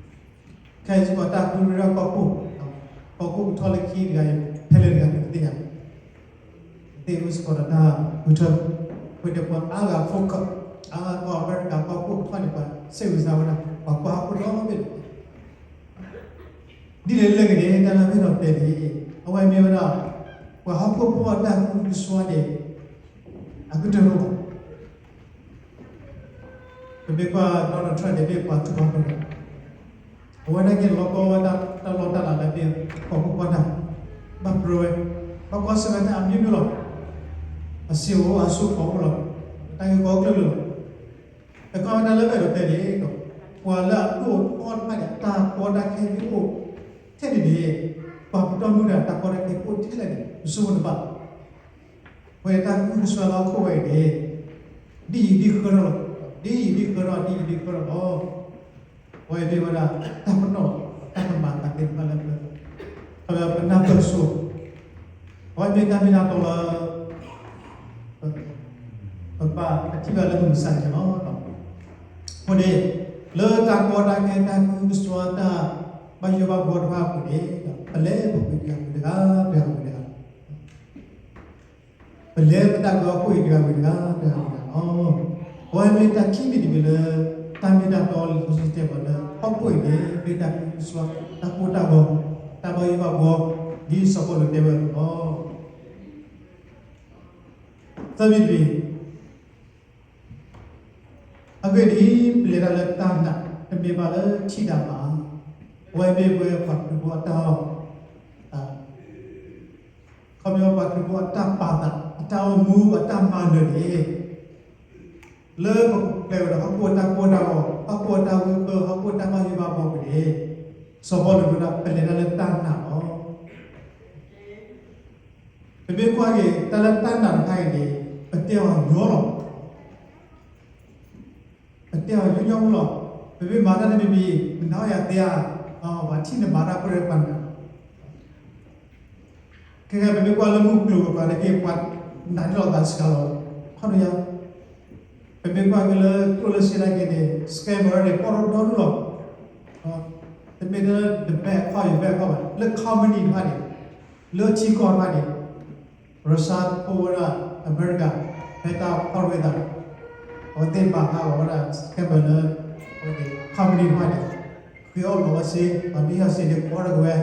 လီၢ် ခဲအံၤစ့ၢ်ကီးတၢ်ဃုရ့ဒီးကီၢ်ခိၣ်, ကီၢ်ခိၣ်ကထီၣ်လၢခံတဂၤအံၤ ဖဲလဲၣ်တဂၤန့ၣ် ပတသ့ၣ်ညါ, ပသ့ၣ်အိၣ်စ့ၢ်ကီးဒီးတၢ်ဃုထၢ, အဃိန့ၣ်ပှၤအါဂၤ focus, အါဂၤကီၢ်အမဲရကၤကီၢ်ခိၣ်ကထီၣ်န့ၣ် ပှၤစ့ၢ်ကီးစၢ်ဝဲဒၣ် ပှၤကွၢ်ဟီၣ်ခိၣ်ဒီဘ့ၣ်န့ၣ် ဒ်လဲၣ်လၢဂ့ၤန့ၣ် တၢ်လၢမ့ၢ်ဒီးတဲန့ၣ် အဝဲမ့ၢ်ဝဲဒၣ် ပှၤဟီၣ်ခိၣ်ဖိအတၢ်ဃုကစွါန့ၣ် အကတၢၢ်တအိၣ်ဘၣ်. ပမ့ၢ်ကွၢ် Donald Trump န့ၣ် မ့ၢ်ပှၤထူးပှၤတီၤတဂၤ, အဝဲဒၣ်က့ၤလီၤကီဝဲဒၣ်တၢ်လီၢ်တၢ်လၤလၢမ့ၢ်ကီၢ်ခိၣ်ကီၢ်နၢ်, ဘၣ်ပြၢဝဲ, ဘၣ်ကွၢ်ဆၢၣ်မဲာ်တၢ်အမျိုးမျိုးလီၤ. အစ့အိၣ်အဆိးကီအိၣ်လီၤ, တၢ်ဂ့ၢ်ကီကျၢၢ်လၢာ်လီၤ. တခီတၢ်လၢဘၣ်ဒိးတဲန့ၣ် ပှၤလၢအဒိၣ်ထီၣ်တဖၣ်န့ၣ် တၢ်ကီတၢ်ခဲမ့ၢ်အိၣ်ထဲန့ၣ်န့ၣ် ပှၤပတီၢ်မုၢ်တၢ်တၢ်ကီတၢ်ခဲအိၣ်ထဲလဲၣ်န့ၣ် ပဆိကမိၣ်တဘၣ်. ပဝဲတၢ်ဃုကစွါလၢဟီၣ်ခိၣ်ဝဲအံၤန့ၣ် ဒ်ယံာ်ဒ်ဃၢထီၣ်လီၤ, ဒ်ယံာ်ဒ်ဃၢထီၣ် ဒ်ယံာ်ဒ်ဃၢထီၣ်လီၤ. ပဝဲမ့ၢ်ဝဲဒၣ်တၢ်ပနီၣ် တၢ်ကမၤသးသ့ၣ်တဖၣ်လၢ ပနၢ်ပၢၢ်ဆိ အဝဲမ့ၢ်တၢ်မ့ၢ်တၢ်တီလၢ ပဘၣ်ပထံၣ်ဘၣ်လၢမုၢ်မဆါန့ၣ်လီၤ. အဃိန့ၣ် လၢတၢ်ကီတၢ်ခဲ တၢ်ဃုကစွါ တၢ်ဘၣ်ယိၣ်ဘၣ်ဘှီတဖၣ်အပူၤန့ၣ် ပလဲၤပူၤကွံာ်တဂၤဝံၤတဂၤ တဂၤဝံၤတဂၤ ပလဲၤပတၢ်ကရၢခိၣ်အံၤတဂၤဝံၤတဂၤ တဂၤဝံၤတဂၤလီၤ. အဝဲမ့ၢ်တၢ်ခံမံၤတမံၤလၢ တၢ်မ့ၢ်တၢ်တီလံာ်စီဆှံတဲပှၤလၢ ဟီၣ်ခိၣ်အံၤန့ၣ် မ့ၢ်တၢ်ဃုကစွါ တၢ်ကိၢ်တၢ်ဂီၤ တၢ်ဘၣ်ယိၣ်ဘၣ်ဘှီ ဒ်စီၤပီလူးတဲဝဲအသိးလီၤ. သၢမံၤတမံၤ အဂ့ၢ်ဒ်အံၤ, ပလဲၤတၢ်လၢတၢ်နာ် တမ့ၢ်ဘၣ်လၢထံၣ်တၢ်ဘၣ်. အဝဲမ့ၢ်ပဝဲပှၤခရံာ်ဖိအတၢ်အီၣ်, ခီပညီပှၤခရံာ်ဖိအတၢ်ပာ်သး အတၢ်အိၣ်မူ အတၢ်မၤနၢၤန့ၣ် လၢပကပျဲဝဲဒီးဟီၣ်ခိၣ်အတၢ်ကိၢ်တၢ်ဂီၤ ဟီၣ်ခိၣ်အတၢ်ဂ့ၢ်ပၢ ဟီၣ်ခိၣ်အတၢ်ဘၣ်ယိၣ်ဘၣ်ဘှီပူၤန့ၣ် စီၤပီလူးတဲဝဲဒၣ် ပလဲၤတၢ်လၢတၢ်နာ်လီၤ. ပမ့ၢ်ကွၢ်က့ၤ တၢ်လၢတၢ်နာ်တခါအံၤန့ၣ် ပတဲအီၤညီလီၤ. ပတဲအီၤညီညီမးလီၤ. ပမ့ၢ်မၤတၢ်တမံၤမံၤ ပနာ်အီၤယၤသ့ဧါ, ပှၤထံၣ်နမၤတၢ်ဖိဒီးပှၤနာ် ခဲကဲ ပမ့ၢ်ကွၢ်လၢမုၢ်ကျိၤဝဲၤကွာ်နာ်က့ ပှၤနာ်န့ၢ်လီၤသးစှၤလီၤ. ခီဒိယါ, ပမ့ၢ်ကွၢ်က့ၤလၢကျိၣ်လၢစ့နာ်က့န့ၣ် scammer န့ၣ် ပီၣ်ထီၣ်ဒီဒူၣ်လီၤ. တမ့ၢ်လၢနဘဲၣ်အခီၣ်ယဘဲၣ်အခီၣ်ဘၣ်, လၢ company တဖၣ်န့ၣ်, လၢထံကီၢ်တဖၣ်န့ၣ် Russia အိၣ်ဝဲဒၣ် အမဲရကၤ ဖဲတၢ်ဖီၣ်ရ့သး အဝဲသ့ၣ်မၤဟးဂီၤဝဲဒၣ် scammer လၢ company တဖၣ်န့ၣ် ဃ့အီၣ်လီၤဝဲစ့, ပှၤမ့ၢ်ဟ့ၣ်အီၤစ့န့ၣ် ကိးတကဝဲ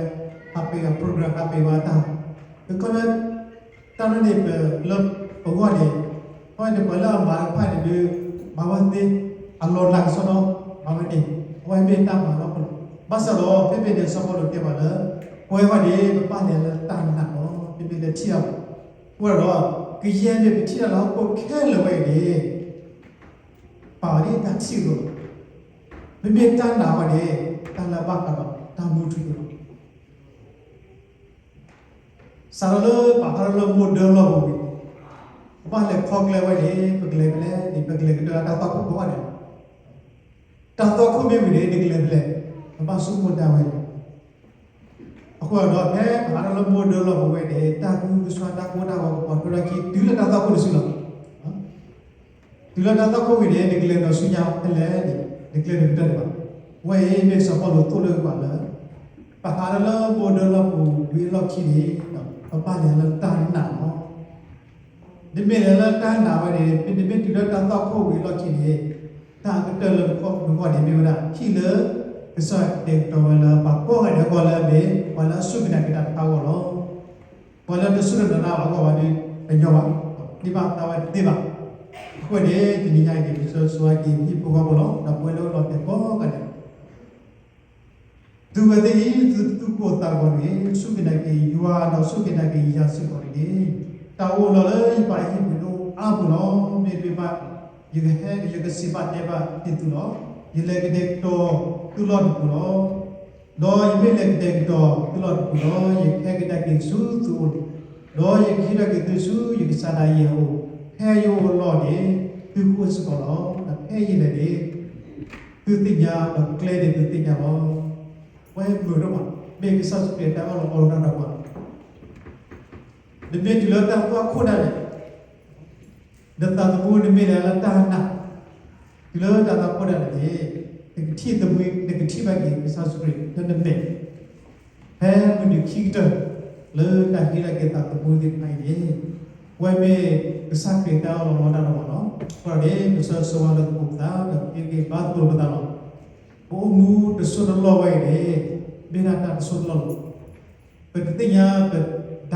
ဟးပှ့ၤအ program ဟးပှ့ၤဝဲတၢ်, တခီ တၢ်န့ၣ်န့ၣ် ပလၢပဂီၢ်န့ၣ် အဝဲန့ၣ်ပှၤလၢအမၤတဖၣ်န့ၣ်ဒုး မၤဝဲသ့ အလီၢ်လၤကစီဒီ မၤဝဲန့ၣ် အဝဲမ့ၢ်တၢ်မၤလီၤပလိာ်. ဘၣ်ဆၣ်ဒီး ဖဲဖဲန့ၣ် စီၤပီလူးတဲပှၤလၢ ပဝဲဃီန့ၣ် ပဘၣ်လဲၤလၢတၢ်နာ်လီၤ. မ့မ့ၢ်လဲၤထံၣ်အီၤ အဃိဒီး ကယဲၢ်မ့ၢ်ပထံၣ်တၢ်လၢဟီၣ်ခိၣ်ခဲလၢာ်ဝဲအံၤန့ၣ် ပာ်ဝဲဒ်တၢ်ထံၣ်အသိးလီၤ. မ့မ့ၢ်တၢ်နာ်ဝဲန့ၣ် တၢ်လၢအဘၣ်ဃးဒီး တၢ်မူထူယိာ်လီၤ. စးထီၣ်လၢပဟးထီၣ်လၢမိၢ်ဒၢလီၢ်ပူၤဝံၤ, ပဘၣ်လဲၤဖီကျဲဝဲန့ၣ် ပကလဲၤဖဲလဲၣ်န့ၣ် ပကလဲၤကတၢၢ်တၢ်သွၣ်ခိၣ်ကိးဂၤဒဲးလီၤ. တၢ်သွၣ်ခိၣ်မ့ၢ်ဝံၤန့ၣ် နကလဲၤဖဲလဲၣ်, ပဘၣ်ဆိကမိၣ်တၢ်ဝဲန့ၣ် အဃိဒီး ဖဲပဟးထီၣ်လၢမိၢ်ဒၢလီၢ်ပူၤဝဲန့ၣ် တၢ်ကူတၢ်ကၤတၢ်ကိၢ်တၢ်ဂီၤကပိာ်ထွဲထီၣ်ခံ တုၤလၢတၢ်သွၣ်ခိၣ်တစုလီၤ. တုၤလၢတၢ်သွၣ်ခိၣ်ဝံၤန့ၣ် နကလဲၤဒီးဆူညါဖဲလဲၣ်န့ၣ် နကလဲၤဒီးကတၢၢ်ဒံးဘၣ်. ဝဲအံၤမ့ၢ်စီၤပီလူးသိၣ်လိပှၤလၢ ပဟးထီၣ်လၢမိၢ်ဒၢလီၢ်ပူၤဝံၤအလီၢ်ခံန့ၣ် ပဘၣ်လဲၤလၢတၢ်နာ်လီၤ. နမ့ၢ်လဲၤလၢတၢ်နာ်ဝဲန့ၣ် နမ့ၢ်တုၤလၢတၢ်သွၣ်ခိၣ်ဝံၤအလီၢ်ခံန့ၣ် တၢ်အကတၢၢ်လၢနဂီၢ်န့ၣ်မ့ၢ်ဝဲဒၣ် ဟံၣ်လၢကစၢ်ယွၤကတဲာ်ကတီၤဝဲလၢပှၤကိးဂၤဒဲးအဂီၢ်လၢအမ့ၢ် ပှၤလၢအစူၢ်က့ၤနာ်က့ၤတၢ်တဖၣ်အဂီၢ်လီၤ. ပှၤလၢတစူၢ်တနာ်တၢ်အဂီၢ်ဘၣ်ဒီး တညီဘၣ်, န့ၢ်ဘၣ်သါဝဲတသ့ဘၣ်. အဃိန့ၣ် တနံၤညါအံၤန့ၣ် ပဆၢဂ့ၤဆၢဝါက့ၤ ဟံၣ်ဖိဃီဖိလီၤ ဒီးပဝဲလၢလီၤတဲာ်ကိးဂၤဒဲး သုဝဲသ့ၣ်အံၤ သုသူၣ်ကိၢ်သးဂီၤန့ၣ် စူၢ်က့ၤနာ်က့ၤယွၤဒီးစူၢ်က့ၤနာ်က့ၤယၤစ့ၢ်ကီးန့ၣ် တၢ်အိၣ်လီၤလၢယပၢ်ယဟံၣ်ပူၤန့ၣ်အိၣ်အါပူၤလီၤ. မ့တမ့ၢ်ဘၣ် ယကဟဲ ယကစံးဘၣ်တဲဘၣ်န့ၢ်သုလီၤ. ယလဲၤကတဲာ်ကတီၤသုလီၢ်တပူၤလီၤ. ဒီးယမ့ၢ်လဲၤကတဲာ်ကတီၤသုလီၢ်တပူၤဒီး ယကဟဲကဒါက့ၤဆူသုအိၣ်လီၤ. ဒီးယကဟံးထီၣ်က့ၤသုဆူယကစၢ်ဒၣ်ယဲၢ်အအိၣ်, ဖဲယအိၣ်အလီၢ်န့ၣ် သုကအိၣ်စ့ၢ်ကီးလီၤ. ဒီးဖဲယလဲၤန့ၣ် သုသ့ၣ်ညါဒီးကျဲန့ၣ်သုသ့ၣ်ညါလီၤ. ဝဲမုာ်ဒိၣ်မး မ့ၢ်ကစၢ်ယ့ၣ်ၡူးခရံာ်တၢ်အၢၣ်လီၤအီလီၤတၢ်ဒီးပှၤ နမ့ၢ်တုၤလၢတၢ်သွၣ်ခိၣ်ဒၣ်လဲာ်, နသးသမူနမ့ၢ်လဲၤလၢတၢ်နာ်, တုၤလၢတၢ်သွၣ်ခိၣ်ဒၣ်လဲာ်န့ၣ် နကထံၣ်သမူ နကထံၣ်ဘၣ်က့ၤကစၢ်ယ့ၣ်ၡူးခရံာ်လၢနမဲာ် ဖဲမုၢ်နံၤခံကတၢၢ် လၢတၢ်ဟ့ၣ်လီၤက့ၤသးသမူသ့ၣ်တဖၣ်အံၤန့ၣ် ဝဲမ့ၢ်ကစၢ်ခရံာ်တၢ်အၢၣ်လီၤအီလီၤတၢ်ဒီးပှၤလီၤ. အဃိန့ၣ် ပဆၢဂ့ၤဆၢဝါလၢသကိးပသး ဒီးက့ၤက့ၤဘါသကိးပသးလီၤ. ပအိၣ်မူတစိၢ်တလီၢ်ဝဲအံၤန့ၣ် မ့ၢ်ဒၣ်တၢ်တစိၢ်တလီၢ်လီၤ. ပတသ့ၣ်ညါပ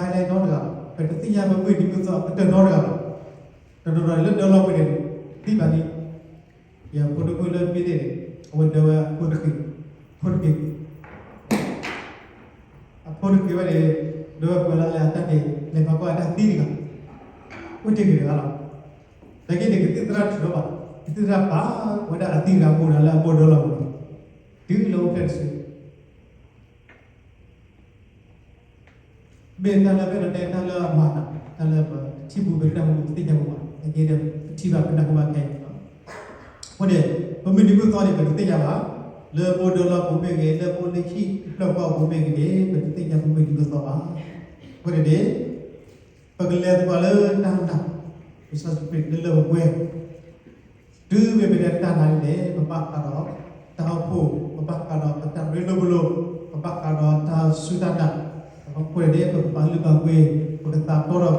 dialect နီတဂၤဘၣ်, ပတသ့ၣ်ညါပမုၢ်နံၤမုၢ်သီကတၢၢ်နီတဂၤဘၣ်. တနီၤနီၤလၢဒၢလီၢ်ပူၤန့ၣ် သံဘၣ်လံ. ယဖိဒိၣ်မုၣ်လၢမ့ၢ်န့ၣ် အဝဲဒၢဝဲအဖိတက့ၢ်, အဖိတက့ၢ်, အဖိတက့ၢ်ဝဲန့ၣ် ဒၢဝဲပှဲၤလၢလဲၤအတၢ်န့ၣ် လဲၤဖးကွၢ်အတၢ်သံတဂၤ, အိၣ်တ့ၢ်က့ၤတဂၤလီၤ. နာ်က့န့ၣ် ကသံၣ်သရၣ်ထုးထီၣ်ဘၣ်, ကသံၣ်သရၣ်ပာ်ဝဲဒၣ်အသံတဂၤအိၣ်ဒီးလၢအဘိၣ်ဒၢလီၢ်ပူၤန့ၣ် တုၤလၢအိၣ်ဖျဲၣ်တစု မ့ၢ်တၢ်လၢပအဲၣ်ဒိးတဲ တၢ်လၢအမၤနၤ, တၢ်လၢပထံၣ်ပူၤ ပနၢ်ဟူပူၤ ပသ့ၣ်ညါပူၤဘၣ်, နာ်က့ဒီး ပထံၣ်ဘၣ်ပနၢ်ဟူဘၣ်ခဲအံၤလီၤ. အဃိ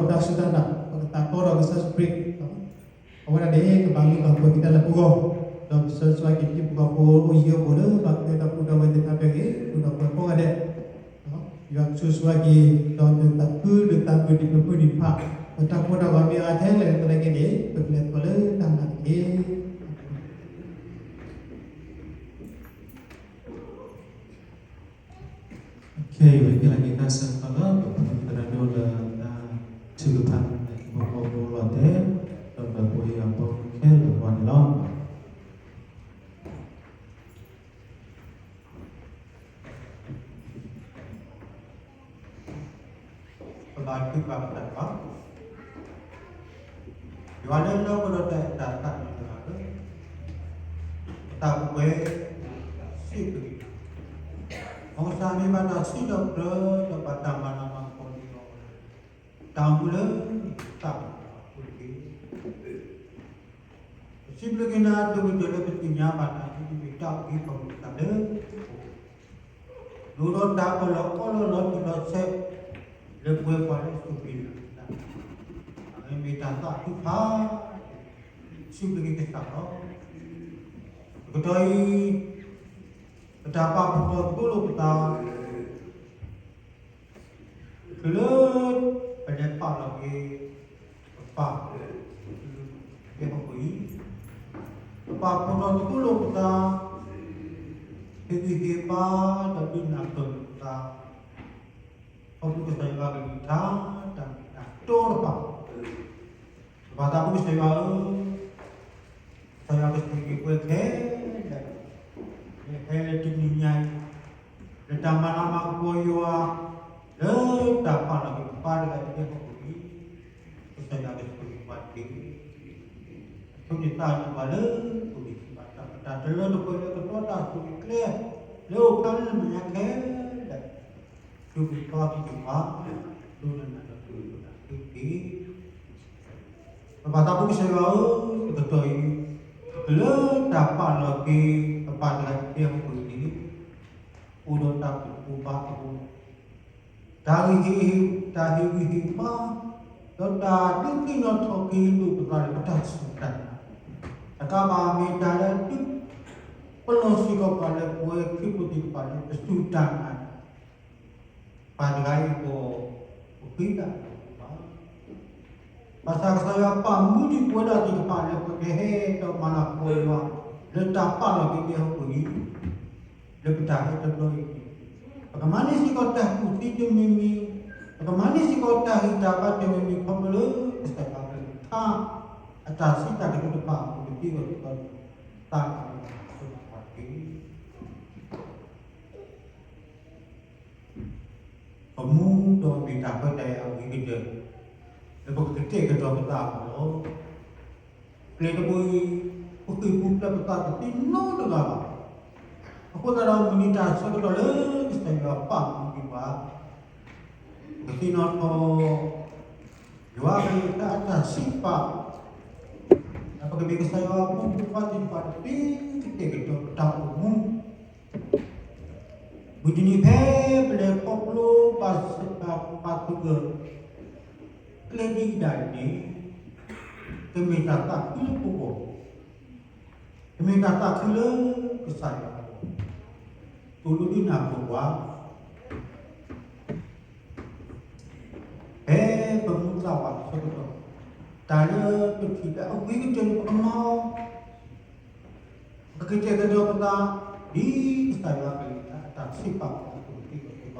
န့ၣ် ပမုၢ်နံၤမုၢ်သီန့ၣ် ပတသ့ၣ်ညါဘၣ်, လၢဘိၣ်ဒၢလီၢ်ပူၤမ့ၢ်ဂ့ၤ, လၢပအိၣ်လၢဟံၣ်တဖျၢၣ်ဃီပူၤမ့ၢ်ဂ့ၤန့ၣ် ပတသ့ၣ်ညါပမုၢ်နံၤမုၢ်သီဘၣ်. အဃိန့ၣ်န့ၣ် ပကလဲၤသကိးလၢတၢ်နာ်, ကစၢ်ယ့ၣ်ၡူးခရံာ်လၢလၢပှဲၤပှဲၤ တုၤမ့ၢ်ပတဲတၢ်နာ်န့ၣ် ပဘၣ်ဃးဒီးတၢ်အိၣ်ဖှိၣ်, ပဘၣ်ဃးဒီးပတၢ်ရ့လိာ်ပလိာ်, ပဘၣ်ဃးဒီးတၢ်စူၢ်တၢ်နာ်, အဃိန့ၣ် ပကဘၣ်လုၢ်ဘၣ်ပှ့ၤ, ပကသးတီဒီးပတၢ်စူၢ်တၢ်နာ်, ပကသးတီဒီးကစၢ်ယ့ၣ်ၡူးခရံာ်, အဝဲဒၣ်န့ၣ် ကဘၣ်လုၢ်ဘၣ်ပှ့ၤက့ၤတၢ်လၢပဂီၢ်, ဒီးပဆၢဂ့ၤဆၢဝါက့ၤ ဟံၣ်ဖိဃီဖိအိၣ်ယံၤအိၣ်ဘူးလၢဘၣ်ထွဲဒီးပုၢ်ဒီးဝဲၢ်သ့ၣ်တဖၣ်မ့ၢ်ဂ့ၤ, ပုၢ်ဒီးဝဲၢ်ကိးဂၤဒဲး ယွၤကဆိၣ်ဂ့ၤဆၢဝါက့ၤ ဒီးနသးခုဒီးသးမုာ်နံၤပမုၢ်နံၤတဖၣ်, ပတၢ်ကိၢ်တၢ်ဂီၤမ့ၢ်အါထဲလဲၣ်သနာ်က့န့ၣ် ပကလဲၤသကိးလၢတၢ်နာ်တက့ၢ်. ခဲအံၤ ပကဟ့ၣ်လီၤက့ၤတၢ်ဆၢကတီၢ်လၢ ပဖိသရၣ်ဒိၣ်လၢတၢ်ထုကဖၣ် လၢဟံၣ်ဖိဃီဖိလီၤတဲာ် ဒီးပှၤဖိအံၤအဖိခဲလၢာ်အဂီၢ်န့ၣ်လီၤ. ပဘါထုကဖၣ်ပသးတက့ၢ်. ယွၤလၢလၢပှဲၤဒီးတၢ်အဲၣ်တၢ်သးန့ၣ်တဂၤဧၢ, ပသးပှဲၤစံးပတြၢၤ, မ်ကစၢ်မ့ၢ်ဘၣ်တၢ်စံးထီၣ်ပတြၢၤ ဒီးဘၣ်တၢ်မၤလၤမၤကပီၤန့ၢ်အီၤ တၢ်အိၣ်မူလၢသးပှဲၤအပူၤတက့ၢ်. ပစံးဘျုးက့ၤနၤဒိၣ်ကတၢၢ်လၢပသ့ၣ်ညါဘၣ်နၤ ဒ်နမ့ၢ်တၢ်အုၣ်က့ၤခီၣ်က့ၤပသးလၢ ဒိၣ်ဒီးတၢ်အၢၣ်လီၤအီလီၤလီၤတံၢ်လီၤဆဲး လၢပဝဲပှၤလၢအစူၢ်က့ၤနာ်က့ၤတၢ်, အဝဲမ့ၢ်တၢ်သးထုကဖၣ်, စံးဘျုးက့ၤကစၢ်လီၤ. တကတီၢ်အံၤ ပတၢ်ပာ်ဖှိၣ်ထီၣ်သကိးလိာ်ပသး တုၤလၢ ပလဲၤပာ်လီၤက့ၤ ပပၢ် လၢဟီၣ်ခိၣ်အံၤ, ပပာ်ဖှိၣ်ထီၣ်သကိးလိာ်ပသး, ဟ့ၣ်ဂံၢ်ဟ့ၣ်ဘါဒီးဒုးနၢ်ပၢၢ်လိာ်ပသး, ခီဖျိကစၢ်ယွၤကလုၢ်ကထါတၢ်မ့ၢ်တၢ်တီတဖၣ်, ပဘၣ်သးဘၣ်ကစၢ်ယွၤဧၢ, ကစၢ်ယွၤကဆိၣ်ဂ့ၤပှၤခဲလၢာ်, လၢဟဲလၢတနံၤညါအံၤ, လၢ ပှၤတဂၤအံၤဟီၣ်ခိၣ်အံၤ, ကစၢ်ယွၤကဆိၣ်ဂ့ၤပှၤတက့ၢ်. အဆိကတၢၢ်န့ၣ်ပှၤလၢအအိၣ်ဘၣ်ဆၢဘၣ်တၢ် တၢ်တလၢတပှဲၤလၢကတီတၢ်ဆိၣ်ဂ့ၤကျဲ လၢအိၣ်ဖျါလၢနမဲာ်ညါခဲလၢာ်, ဒုးကတီၤက့ၤပှၤ, ဒိကနၣ်ဒီးက့ၤပှၤတက့ၢ်. ပပၢ်သးဘိကစၢ်ယွၤဧၢ, တကတီၢ်အံၤ, လၢတၢ်ပာ်လီၤက့ၤ ပပၢ်တဂၤအံၤဟီၣ်ခိၣ်အံၤန့ၣ်, အိၣ်ဒီးတၢ်ကူၣ်ဘၣ်အဃိ, တၢ်ဂ့ၤဟ့ၣ်, တၢ်ဟ့ၣ်ဂံၢ်ဟ့ၣ်ဘါ, ဒီးတၢ်ဒုးသ့ၣ်နီၣ်ထီၣ်က့ၤလိာ်ပသးလၢပတၢ်စူၢ်တၢ်နာ်, တကးဘၣ်မ့ၢ်တၢ်လၢဒုး ပလီၢ်စ့ၢ်ကီးပှၤလၢပဝဲခရံာ်ဖိသ့ၣ်တဖၣ်လၢပစူၢ်တၢ်နာ်န့ၣ်, ပၢ်တဂၤအံၤအဂီၢ်, ပဃ့တၢ်အဂီၢ်ဘၣ်. ဘၣ်ဆၣ်ကစၢ်ယွၤပာ်မူဒံးပဝဲဒၣ်သ့ၣ်တဖၣ်လၢပကဟဲဒီးမၤလၤကပီၤယွၤ, လၢတၢ်ပာ်လီၤက့ၤအဟီၣ်ခိၣ်အံၤ, လၢပတၢ်ဟဲတဘျီအံၤ, ပကမၤန့ၢ်စ့ၢ်ကီးတၢ်ကူၣ်သ့တမံၤမံၤ, ပကမၤန့ၢ်စ့ၢ်ကီးတၢ်ဂံၢ်တၢ်ဘါတမံၤမံၤခီဖျိလၢ ကစၢ်ယွၤကလုၢ်ကထါ အတၢ်စံးတၢ်ကတိၤတဖၣ်အပူၤ ပသံအဂီၢ်သံသီ သးကမၤဆိၣ်ဂ့ၤပှၤတက့ၢ်. ပမူဒီးမ့ၢ်တၢ်ခွဲးတၢ်ယာ်အဂ့ၤကတၢၢ် လၢပကကတဲာ်ကတီၤပသးအဂီၢ်လီၤ. ကျဲတဘိအံၤ, ပဃ့ၢ်ပူၤဖျဲးပသးတသ့နီတဂၤဘၣ်. အဃိသတးဒီး မုၢ်နံၤတၢ်ဆၢကတီၢ်လၢကစၢ်ယွၤပာ်မူဒံးပှၤ, ပကသ့ၣ်နီၣ်ထီၣ် ယွၤအကလုၢ်ကထါအတၢ်စံးပာ်, ဒီးပကမ့ၢ်ကစၢ်ယွၤအဖိမုၣ်ဖိခွါသ့ၣ်တဖၣ်တသ့ ကတဲာ်ကတီၤပတၢ်အိၣ်မူ မုၢ်တနံၤဖဲပလဲၤခီဖျိဘၣ်ဆၣ်ဘၣ်ပာ်သူၣ်ကၢၢ် ကျဲဒ်ဒၣ်အံၤန့ၣ်, ကမ့ၢ်တၢ်သးခုလၢပဂီၢ်, ကမ့ၢ်တၢ်သးခုလၢကစၢ်ယွၤအဂီၢ်, သိၣ်လိဒုးနၢ်ပၢၢ်ပှၤ ဖဲပမူသးဝးဆၢကတီၢ်, တၢ်လၢပထံၣ်လၢအဂ့ၤကတၢၢ်န့ၣ် ပကမၤအီၤ, ပကကတဲာ်ကတီၤပသး, ဒ်ကစၢ်ယွၤအကလုၢ်ကထါအတၢ်စံးပာ်အသိးန့ၣ် ပက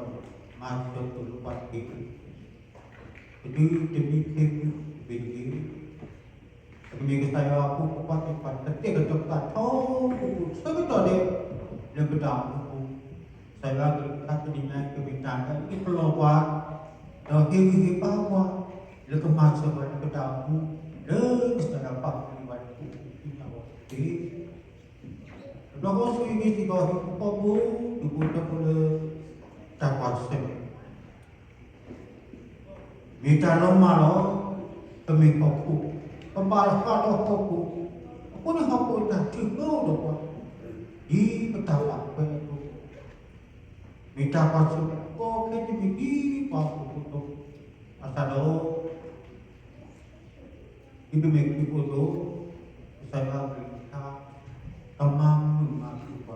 မၤစၢၤသိၣ်လိပှၤတက့ၢ်. ပဒုးတမံခ့မံတဘ့ၣ်တဘ့ၣ် ပကမ့ၢ်ကစၢ်ယွၤအဖိမုၣ်ဖိခွါသ့ၣ်တဖၣ် ကတဲာ်ကတီၤပသးထီဘိဘိဆၢကတီၢ်ဒဲး လၢပတၢ်အိၣ်မူအပူၤ, ကစၢ်ယွၤအကလုၢ်ကထါတနံၤညါအံၤ ကမ့ၢ်တၢ်လၢအဟ့ၣ်ပလီၢ်ပှၤ, ဒီးဟ့ၣ်ဂံၢ်ဟ့ၣ်ဘါပှၤ, လၢကမၤစၢၤပှၤလၢပတၢ်အိၣ်မူ, လၢကစၢ်ယွၤပာ်မူဒံးပှၤလၢပအိၣ်မူအပူၤန့ၣ်တက့ၢ်. တဘျီဃီဆိၣ်ဂ့ၤက့ၤစ့ၢ်ကီး ဟံၣ်ဖိဃီဖိ ဒူၣ်ဖိထၢဖိလၢ တၢ်ကွၢ်ဆၢၣ်မဲာ် မ့ၢ်တၢ်လီၤမၢ်လီၤ. ပမ့ၢ်ဟီၣ်ခိၣ်, ပဘၣ်ဃးဒီးဟီၣ်ခိၣ်, အဃိန့ၣ်ဟီၣ်ခိၣ်အတၢ်ထုးဖျိအိၣ်ဒီးပှၤ, ဒ်ပတၢ်ဘၣ်ထွဲအသိး, မ့ၢ်တၢ်ကွၢ်ဆၢၣ်မဲာ်ကီခဲတမံၤဒ်ပှၤဟီၣ်ခိၣ်ဖိအသိး, ဘၣ်ဆၣ်ဒီး ဒ်ပမ့ၢ်ခရံာ်ဖိအသိး, ကစၢ်ယွၤအကလုၢ်ကထါ ကမၤမုာ်မၤခုၣ်ပှၤ,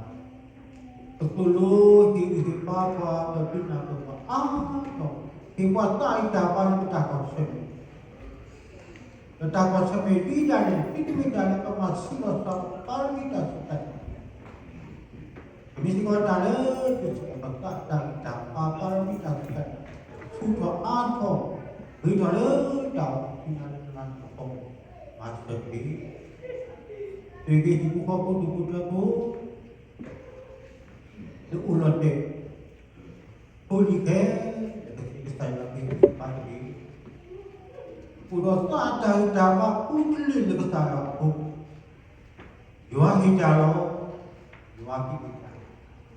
ကသိၣ်လိဟ့ၣ်ဂံၢ်ဟ့ၣ်ဘါပှၤ ဒီးဒုးနၢ်ပၢၢ်ပှၤအါထီၣ်, ဟ့ၣ်ပှၤတၢ်ဂံၢ်တၢ်ဘါလၢပတၢ်ကွၢ်ဆၢၣ်မဲာ်, ဒီးတၢ်ကွၢ်ဆၢၣ်မဲာ်ဒ်ဒၣ်လဲာ် ဒ်တမ့ၢ်တၢ်လၢပမၤဆံးလီၤစှၤပပၢ်ရမံတၢ်စူၢ်တၢ်နာ် ပမ့ၢ်စ့ၢ်ကီးတၢ်လၢ ကစၢ်ယွၤပသးတၢ်ဂံၢ်တၢ်ဘါ ပၢ်ရမံတၢ်စူၢ်တၢ်နာ် ဆူၣ်ထီၣ်အါထီၣ် ဂ့ၤထီၣ်လၢတၢ်အိၣ်ဖှိၣ်သ့ၣ်တဖၣ်အဖီခိၣ် မၤစၢၤတက့ၢ်. သုးက့ဟံၣ်ဖိဃီဖိဒူၣ်ဖိထၢဖိ လၢအိၣ်လီၤတဲာ် ဖိလံၤခဲလၢာ် ကသ့ၣ်ကစၢ်ယွၤကဟ့ၣ်ဂံၢ်ဟ့ၣ်ဘါတက့ၢ်. အိၣ်ဒီးသးအတၢ်ဂံၢ်တၢ်ဘါအူတလ့ၢ်လၢကစၢ်ယွၤအအိၣ်, ယွၤဟ့ၣ်တၢ်လီၤ, ယွၤကဟ့ၣ်တၢ်,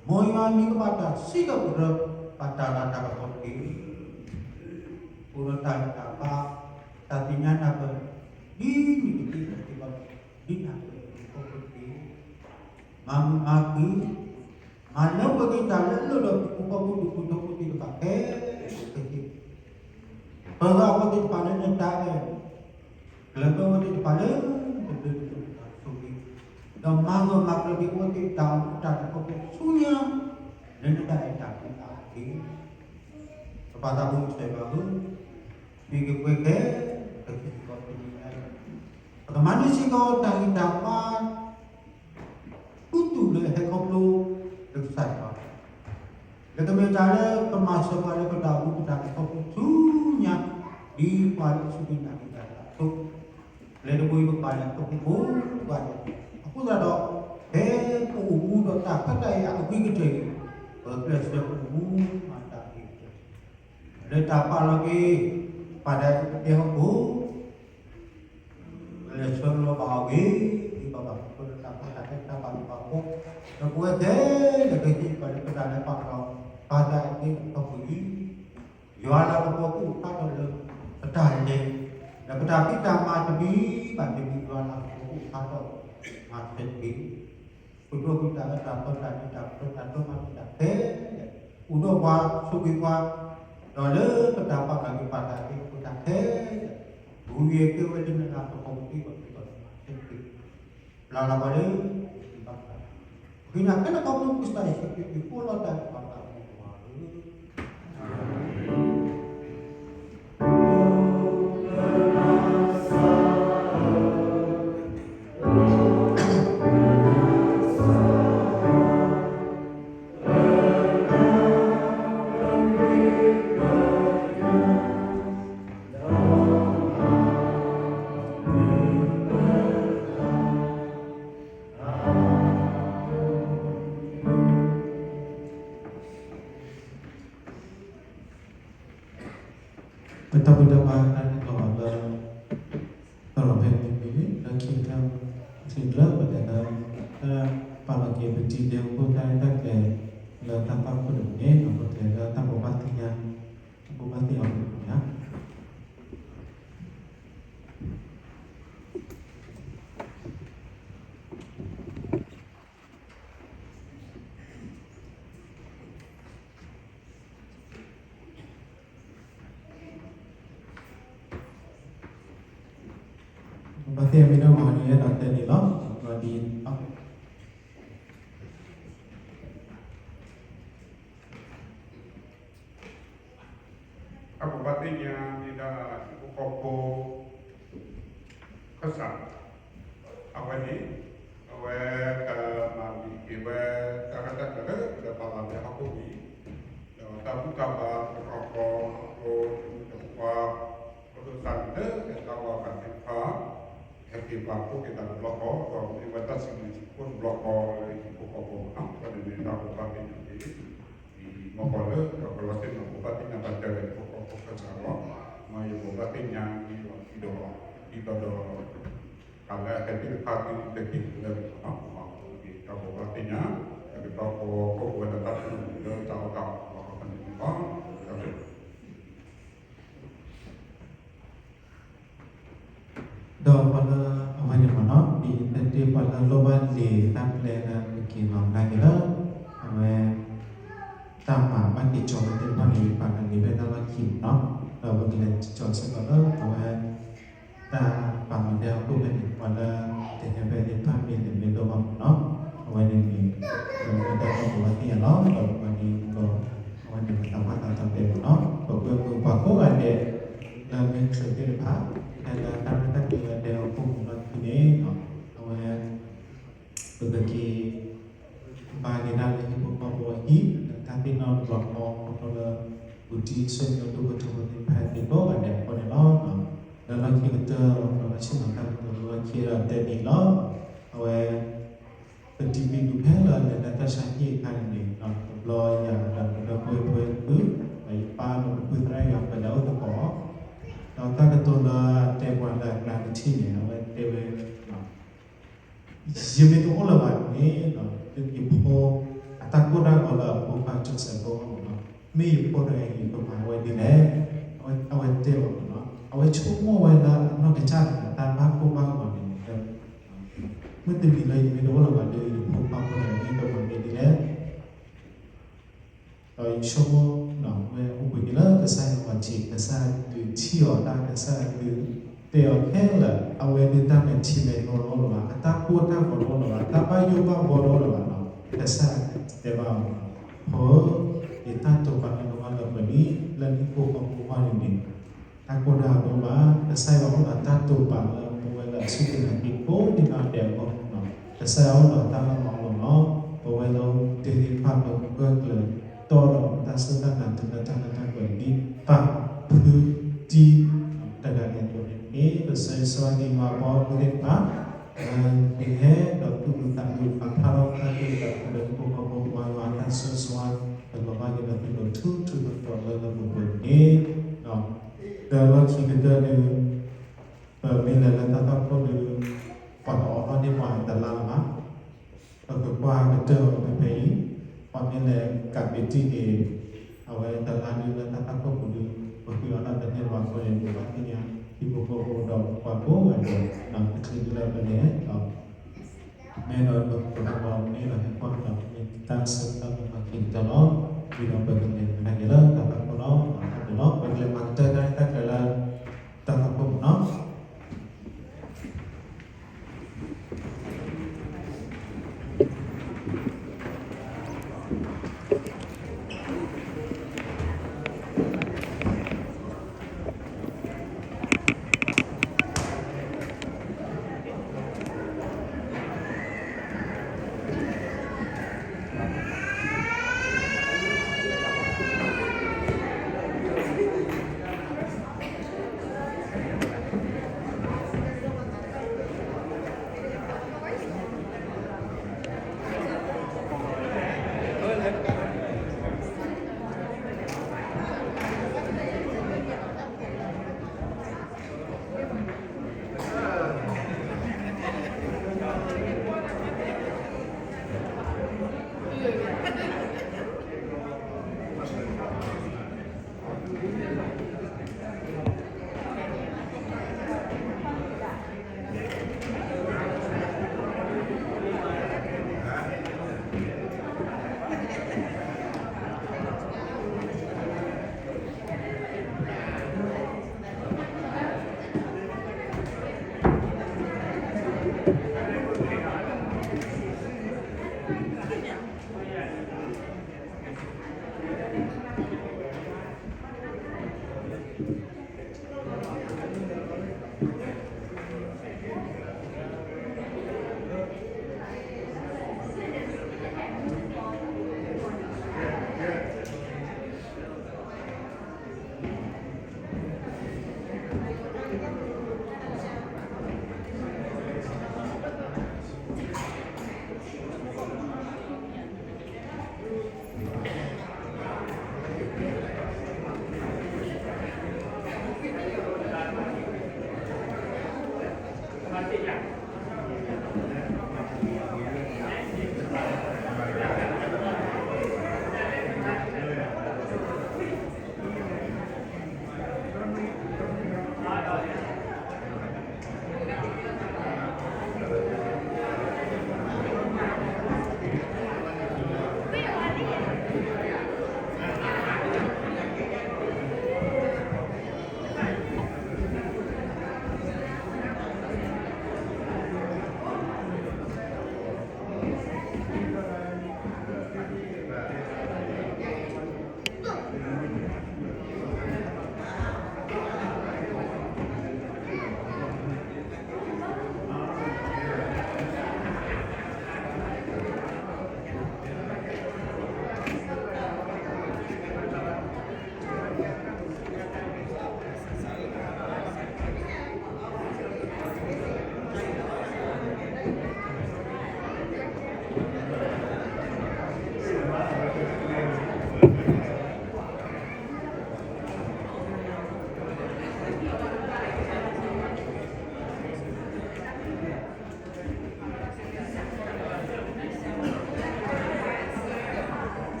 မ်ယွၤမံၤကဘၣ်တၢ်စံးထီၣ်ပတြၢၤ ဘၣ်တၢ်လၤတၢ်ကပီၤတက့ၢ်. အိၣ်ဒီးတၢ်ဂံၢ်တၢ်ဘါ, တၢ်သ့ၣ်ညါနၢ်ပၢၢ် ဒ်မုၢ်တက့ၢ် တၢ်သ့ၣ်တဖၣ် ဒ်နၢ်ပၢၢ်တက့ၢ်. မၤမုာ်မၤခုၣ်, မၤလၢပှဲၤက့ၤတၢ်လၢအလိၣ်ဒီးဟံၣ်ဖိဃီဖိဒူၣ်ဖိထၢဖိသ့ၣ်တဖၣ်ခဲလၢာ်, ပှၤဂၤအဝဲသ့ၣ်တဖၣ်လၢနတၢ်အဲၣ်, ကလဲၤဒီးအဝဲသ့ၣ်တဖၣ်လၢနတၢ်အဲၣ်, ကလဲၤဒီးနတၢ်ဆိၣ်ဂ့ၤ, ဒီးမၤဂၢၢ်မၤကျၢၤက့ၤအဝဲသ့ၣ်တၢ်အိၣ်မူတၢ်လဲၤခီဖျိဆူညါ, လၢနတၢ်အဲၣ်တၢ်ကွံအါတက့ၢ်. ပပၢ်သးဘိကစၢ်ယွၤဧၢ, မ့ၢ်ကပှဲၤခဲ ပကစံးစ့ၢ်ကီးတနံၤညါအံၤ, ပကမၤန့ၢ်စ့ၢ်ကီးတၢ်ဂံၢ်တၢ်ဘါ ခူသူၣ်လၢဟဲခီဖျိလၢကစၢ်ယွၤ, လၢကမ့ၢ်တၢ်လၢကမၤစၢၤပှၤလၢပတၢ်အိၣ်မူပတၢ်လဲၤခီဖျိဆူညါ, ဒ်ပှၤလၢအစူၢ်က့ၤနာ်က့ၤတၢ်အသိး, လၢတဘိယူၢ်ပပာ်လၢအခိၣ်ဖိဘၣ်န့ၣ်, အဃိသတးဒီး ဖဲပအိၣ်မူဒီးတၢ်ခွဲးတၢ်ယာ်အဂ့ၤကတၢၢ်အံၤ, ပကျဲးစၢးပအိၣ်မူမၤတၢ်ဂ့ၤကတၢၢ် လၢတၢ်ပာ်လီၤက့ၤ ပၢ်သးအ့းကတဲဟီၣ်ခိၣ် ကလဲၤဆှၢလီၤဘၣ်အီၤဂ့ၤ, ဒ်ဘၣ်ဘၣ်ခိၣ်လၢတၢ်ကီတၢ်ခဲတၢ်ပာ်သူၣ်ပာ်သးအဃိ, ဒီးပဝဲခဲလၢာ်ကဟ့ၣ်ပှၤလၢပတၢ်လဲၤပာ်လီၤ ပၢ်သးအ့းကတဲဟီၣ်ခိၣ်အံၤ, ယွၤလၤကပီၤသူၣ်ဖးထီၣ်လၢ ပတၢ်လဲၤ, ဒီးပတၢ်ဖံးတၢ်မၤတမံၤဘၣ်တမံၤ ယွၤလၤကပီၤသူၣ်ဖးထီၣ် မၤထွဲတက့ၢ်. ပဒိၣ်ဖုတၢ်အၢတၢ်သီတၢ်ဒ့တၢ်ဖျီတၢ်ဒိၣ်မးတၢ်ခဲလၢာ်, အိၣ်ဒီးပှၤဆိၣ်ဂ့ၤပှၤ, ဒီးလၢပတၢ်ပာ်လီၤက့ၤပၢ်သးအ့းကတဲဟီၣ်ခိၣ်တၢ်ခဲလၢာ်, ဂုၤက့ၤကဲဝဲလၢနလၤကပီၤကသ့ပှၤကသ့ပှၤမၤထွဲတက့ၢ်. ပျၢ်လီၤပှၤလၢ ပဘၣ် ပဃ့နၤခဲလၢာ်ခီဖျိကစၢ်ယ့ၣ်ၡူးခရံာ် ပဃိလီၤတၢ်သးဘိပှၤဧၢ. ပတၢ်ဘူၣ်တၢ်ဘါတၢ်န့ၣ်လီၤလၢ တၢ်လီၤဖဲန့ၣ်လၢခံကတၢၢ် အထံၣ်လၢပတဲလၢ တၢ်ပာ်လီၤက့ၤပတံၤဒဲးဖိတၢ်ရဲၣ်တၢ်ကျဲၤလၢတၢ်ပာ်ဖှိၣ်တမံၤန့ၣ် ပကလဲၤလၢတၢ်ဘိးဘၣ်သ့ၣ်ညါ တၢ်ဘိးဘၣ်သ့ၣ်ညါပတမံၤဧါ. ဘၣ်သ့ၣ်ညါမ့ၢ်ဒၣ်မၤန့ၣ်ဒီးတဲန့ၣ်လီၤ. အဘိးဘၣ်သ့ၣ်ညါမ့ၢ်ဒၣ်ဟံၣ်ဖိဃီဖိ ခၢၣ်စး အဝဲန့ၣ် အဝဲကမၤန့ၢ်က့ၤဝဲ တၢ်ရဲၣ်တၢ်ကျဲၤလၢပလဲၤပာ်လီၤလၢဟီၣ်ခိၣ်ဝံၤ ဒီးတၢ်ဘူၣ်တၢ်ဘါတခီဃီ ဖိတမုၣ်တခွါ ဖိဒိၣ်စၢ်န့ၣ်လၢတၢ်ဝဲဘၣ်သ့ၣ်တဖၣ် ဟဲက့ၤပာ်ဖှိၣ်က့ၤသးတဘျီဃီ ဒီးမ့ၢ်ဝဲတၢ်စံးဘျုးစံးဖှိၣ်တဘျီဃီလၢဟံၣ်ဖိဃီဖိမ့ၢ်နီၤ အဃိန့ၣ်မ့ၢ်ဒၣ်ဘိးဘၣ်သ့ၣ်ညါက့ၤ ဒ်မီၢ်ကီၢ်လၢ ဒီးကလီစ့ၣ်နီၤဘိးဘၣ်သ့ၣ်ညါဘၣ်တဲဝဲဟံၣ်ဖိဃီဖိခၢၣ်စးလီၤ. မ်ယဘိးဘၣ်သ့ၣ်ညါက့ၤလီၤဒီး ဒ်သိးဒီး တၢ်လၢအဟဲသ့ၣ်တဖၣ်သုတက့ၤလၢ တၢ်ဘိးဘၣ်သ့ၣ်ညါ တၢ်ကတီၢ်ဃီ ကအိၣ်ဝဲဒီးတၢ်ထူၣ်ဖျဲးလၢတၢ်အီၣ်တၢ်အီလီၤ အဃိန့ၣ်မ့ၢ်နီၤ ဒီးပှၤလၢအဝဲန့ၣ်မ့ၢ်နီၤ ဒ်ယတဲတ့ၢ်ပှၤလၢလိၣ်ဘၣ်လံာ်တၢ်ပျဲလၢပက့ၤလီၤနာ်က့ၤလၢ အဝဲ တၢ်မၤဘၣ်က့ၤကၠီလၢသ့ၣ်တဖၣ်န့ၣ် ပာ်လီၤလံာ်ဖဲတၢ်လီၢ်ခံမ့ၢ်နီၤ ဒီးပကလဲၤကၠီစ့ၢ်ကီးလၢအဝဲ တၢ်ပာ်လီၤဒဲးအခိၣ်ဖဲန့ၣ် ပှၤလၢတဟဲဖဲသ့ၣ်တဖၣ်မ့ၢ်လဲၤမ့ၢ်လိၣ်ဘၣ်မ့ၢ်နီၤ အဝဲန့ၣ်န့ၣ် ပမ့ၢ်တၢ်ဘၣ်ဘိးဘၣ်သ့ၣ်ညါလီၤ ဒီးပှၤန့ၣ်ဒီး အဝဲန့ၣ်ပတၢ်ဘၣ်သးသးတဲမ့ၢ်နီၤ ပကွဲမုာ်ပှၤကိးဂၤဒဲး လၢမ့ၢ်ခရံာ်သ့ၣ်တဖၣ် ဖဲလၢတၢ်ရဲၣ်တၢ်ကျဲၤလၢဒဲးအခိၣ်မ့ၢ်လီၢ်ခံန့ၣ် အဝဲ ပကက့ၤ ဘၣ်က့ၤဒၣ်လၢဟံၣ်ဖိဃီဖိအဟံၣ် လၢတၢ်သ့ၣ်နီၣ်တဘျီဃီ ခီဖျိလၢ ပူၤတံၢ်ဆၢညါဒိၣ်ဖိထၢဖိသ့ၣ်တဖၣ်သ့ၣ်ကိးဂၤဒဲးအဃိန့ၣ်လီၤ. လၢလီၢ်ခံကတၢၢ် ပှၤလၢဆ့ၣ်နီၤတၢ်ကတိၤလၢလီၢ်ခံဒီးတဲဒ်အံၤလီၤ. အဝဲ ပတံၤမ့ၢ်ဒုးဖဲလၢလဲၤလၢတၢ်ဆါဟံၣ်အခါန့ၣ်န့ၣ် တဘျီယၤဒီးပဒီပုၢ်ဝဲၢ်ပဝဲၢ်သု ဒီးယပၢ်ဒီးပဖုသရၣ်ယွၤပလဲၤအိၣ်သကိး ဒီးတၢ်ကတိၤလၢအတဲပှၤလၢအကျါကထံၣ်န့ၣ် အဝဲတဲဝဲ ယမ့ၢ်တအိၣ်လၢၤဘၣ်န့ၣ် ယဖိ အတၢ်ကိၢ်တၢ်ဂီၤလၢအဖိခွါကၠီၣ်စဲးဖိအဂီၢ်န့ၣ် မ့ၢ်ယဖိတဂၤအံၤယကမၤဝဲဒ်လဲၣ်. အဝဲတဲဝဲမ့ၢ်နီၤ အဝဲဆိကမိၣ်ဝဲလၢအနီၢ်ကစၢ်တဂၤတၢ်ဘၣ်ကိၢ်ဘၣ်ဂီၤန့ၣ် မ့ၢ်တမံၤလၢယမ့ၢ်တအိၣ်လၢၤဘၣ်ဒီး ယဖိခွါဖိတဂၤအံၤယကမၤဝဲဒ်လဲၣ် ဒီးယဆိကမိၣ်ဝဲအိၣ်ဘှံးန့ၣ်လၢကစၢ်ယွၤအထံး ကစၢ်ဒုးထံၣ်အီၤတၢ် ကစၢ်ဒုးတဲအီၤခဲလၢာ် အဝဲဒုးတၢ်မဲာ်ထံမဲာ်နိတအိၣ်လၢၤဘၣ် အတၢ်ကိၢ်တၢ်ဂီၤတအိၣ်လၢၤဘၣ် တၢ်ဘၣ်ယိၣ်ဘၣ်ဘှီတအိၣ်လၢၤဘၣ်နီၤ ကစၢ်တဲဘၣ်အီၤ ဖိဧၢ ယတၢ်တိာ်ပာ်လၢနဂီၢ်လၢပှဲၤလံ လၢနဟံၣ်ဖိဃီဖိအဂီၢ်န့ၣ်န့ၣ် တၢ်ကိၢ်တၢ်ဂီၤတအိၣ်ဘၣ် ကစၢ်ယွၤအိၣ်ဒီးတၢ်တိာ်ပာ်လၢပဝဲလၢအစူၢ်က့ၤနာ်က့ၤကိးဒံးနီၢ်ဒဲးအဂီၢ် ကစၢ်ယွၤအိၣ်ဒီးတၢ်လီၤမၢ်လီၤလီၤ ပဝဲလၢတ့သ့ၣ်တဖၣ်လၢပဂၢၢ်ကျၢၤတီဒီးတၢ်စူၢ်တၢ်နာ်တုၤလၢတၢ်လၢတၢ်ပှဲၤဒ်ပၢ်ဖုတံၤ တဂၤန့ၣ်အသိးန့ၣ် ပဆၢဂ့ၤဆၢဝါက့ၤယွၤအဘီအမုၢ်သ့ၣ်တဖၣ် လၢကဟဲဒီးသူၣ်အုးသးအုးအဖျါထီၣ်တၢ်သူၣ်အုးသးအုးလၢဟံၣ်ဖိဃီဖိပှၤယွၤအတၢ်ဆၢဂ့ၤဆၢဝါ ကလီၤဘၣ်က့ၤဒီးသုလိၤထူထူတီတီလၢလၢပှဲၤပှဲၤန့ၣ် ပမ့ၢ်လဲၤလၢတၢ်သွၣ်ခိၣ်ဒီး ပှၤတအိးထီၣ်န့ၢ်ပှၤတလါလၢၤဘၣ်. ပကကွၢ်ကတၢၢ်အီၤဖဲဖဲအံၤ, ပှၤမ့ၢ်လဲၤကးပ့ၤတံၢ်န့ၣ် အဝဲတလါဒုးလၢတၢ်သွၣ်ခိၣ်ပူၤဒီး ပဃုအီၣ်တၢ်တန့ၢ်ဘၣ်အဃိန့ၣ် ပဘၣ်သ့ၣ်ညါ ဟံၣ်ဖိဃီဖိဒီးပှၤကိးဂၤဒဲး တချုးဒုလၢပလဲၤဒီး မ့ၢ်ဒီးပကဘၣ်မ့ၢ်ဒီးဟဲကွၢ်ဒီး မ့ၢ်တၢ်ဆၢကတီၢ်လၢပှၤက့ၤကတၢၢ်လီၤ. ဝံၤဒီးပကလဲၤမၤတၢ်က့ၤလၢတၢ်သွၣ်ခိၣ်လီၤ. ဒီးပကလဲၤမၤကတၢၢ်တၢ်ရဲၣ်တၢ်ကျဲၤလၢ တၢ်သွၣ်ခိၣ်မ့ၢ်နီၤ.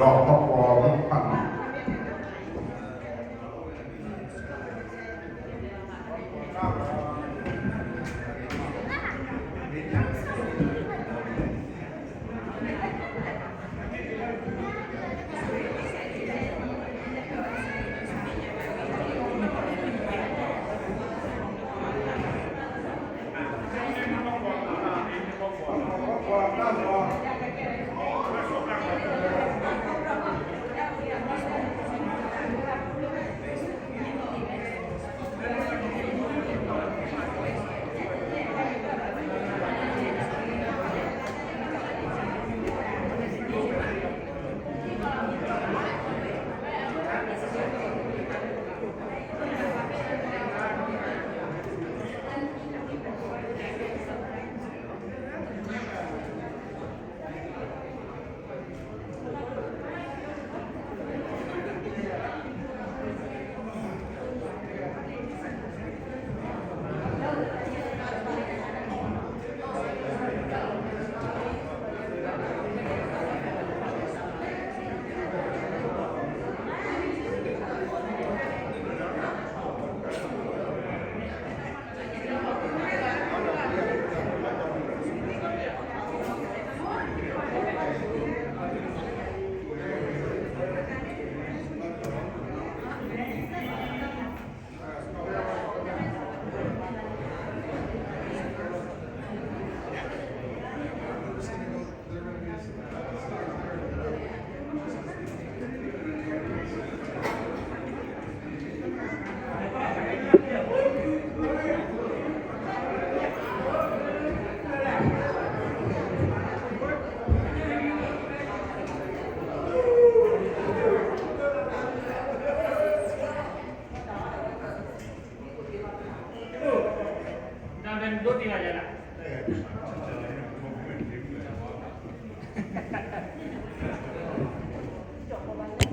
ဒီးဟီၣ်ခိၣ်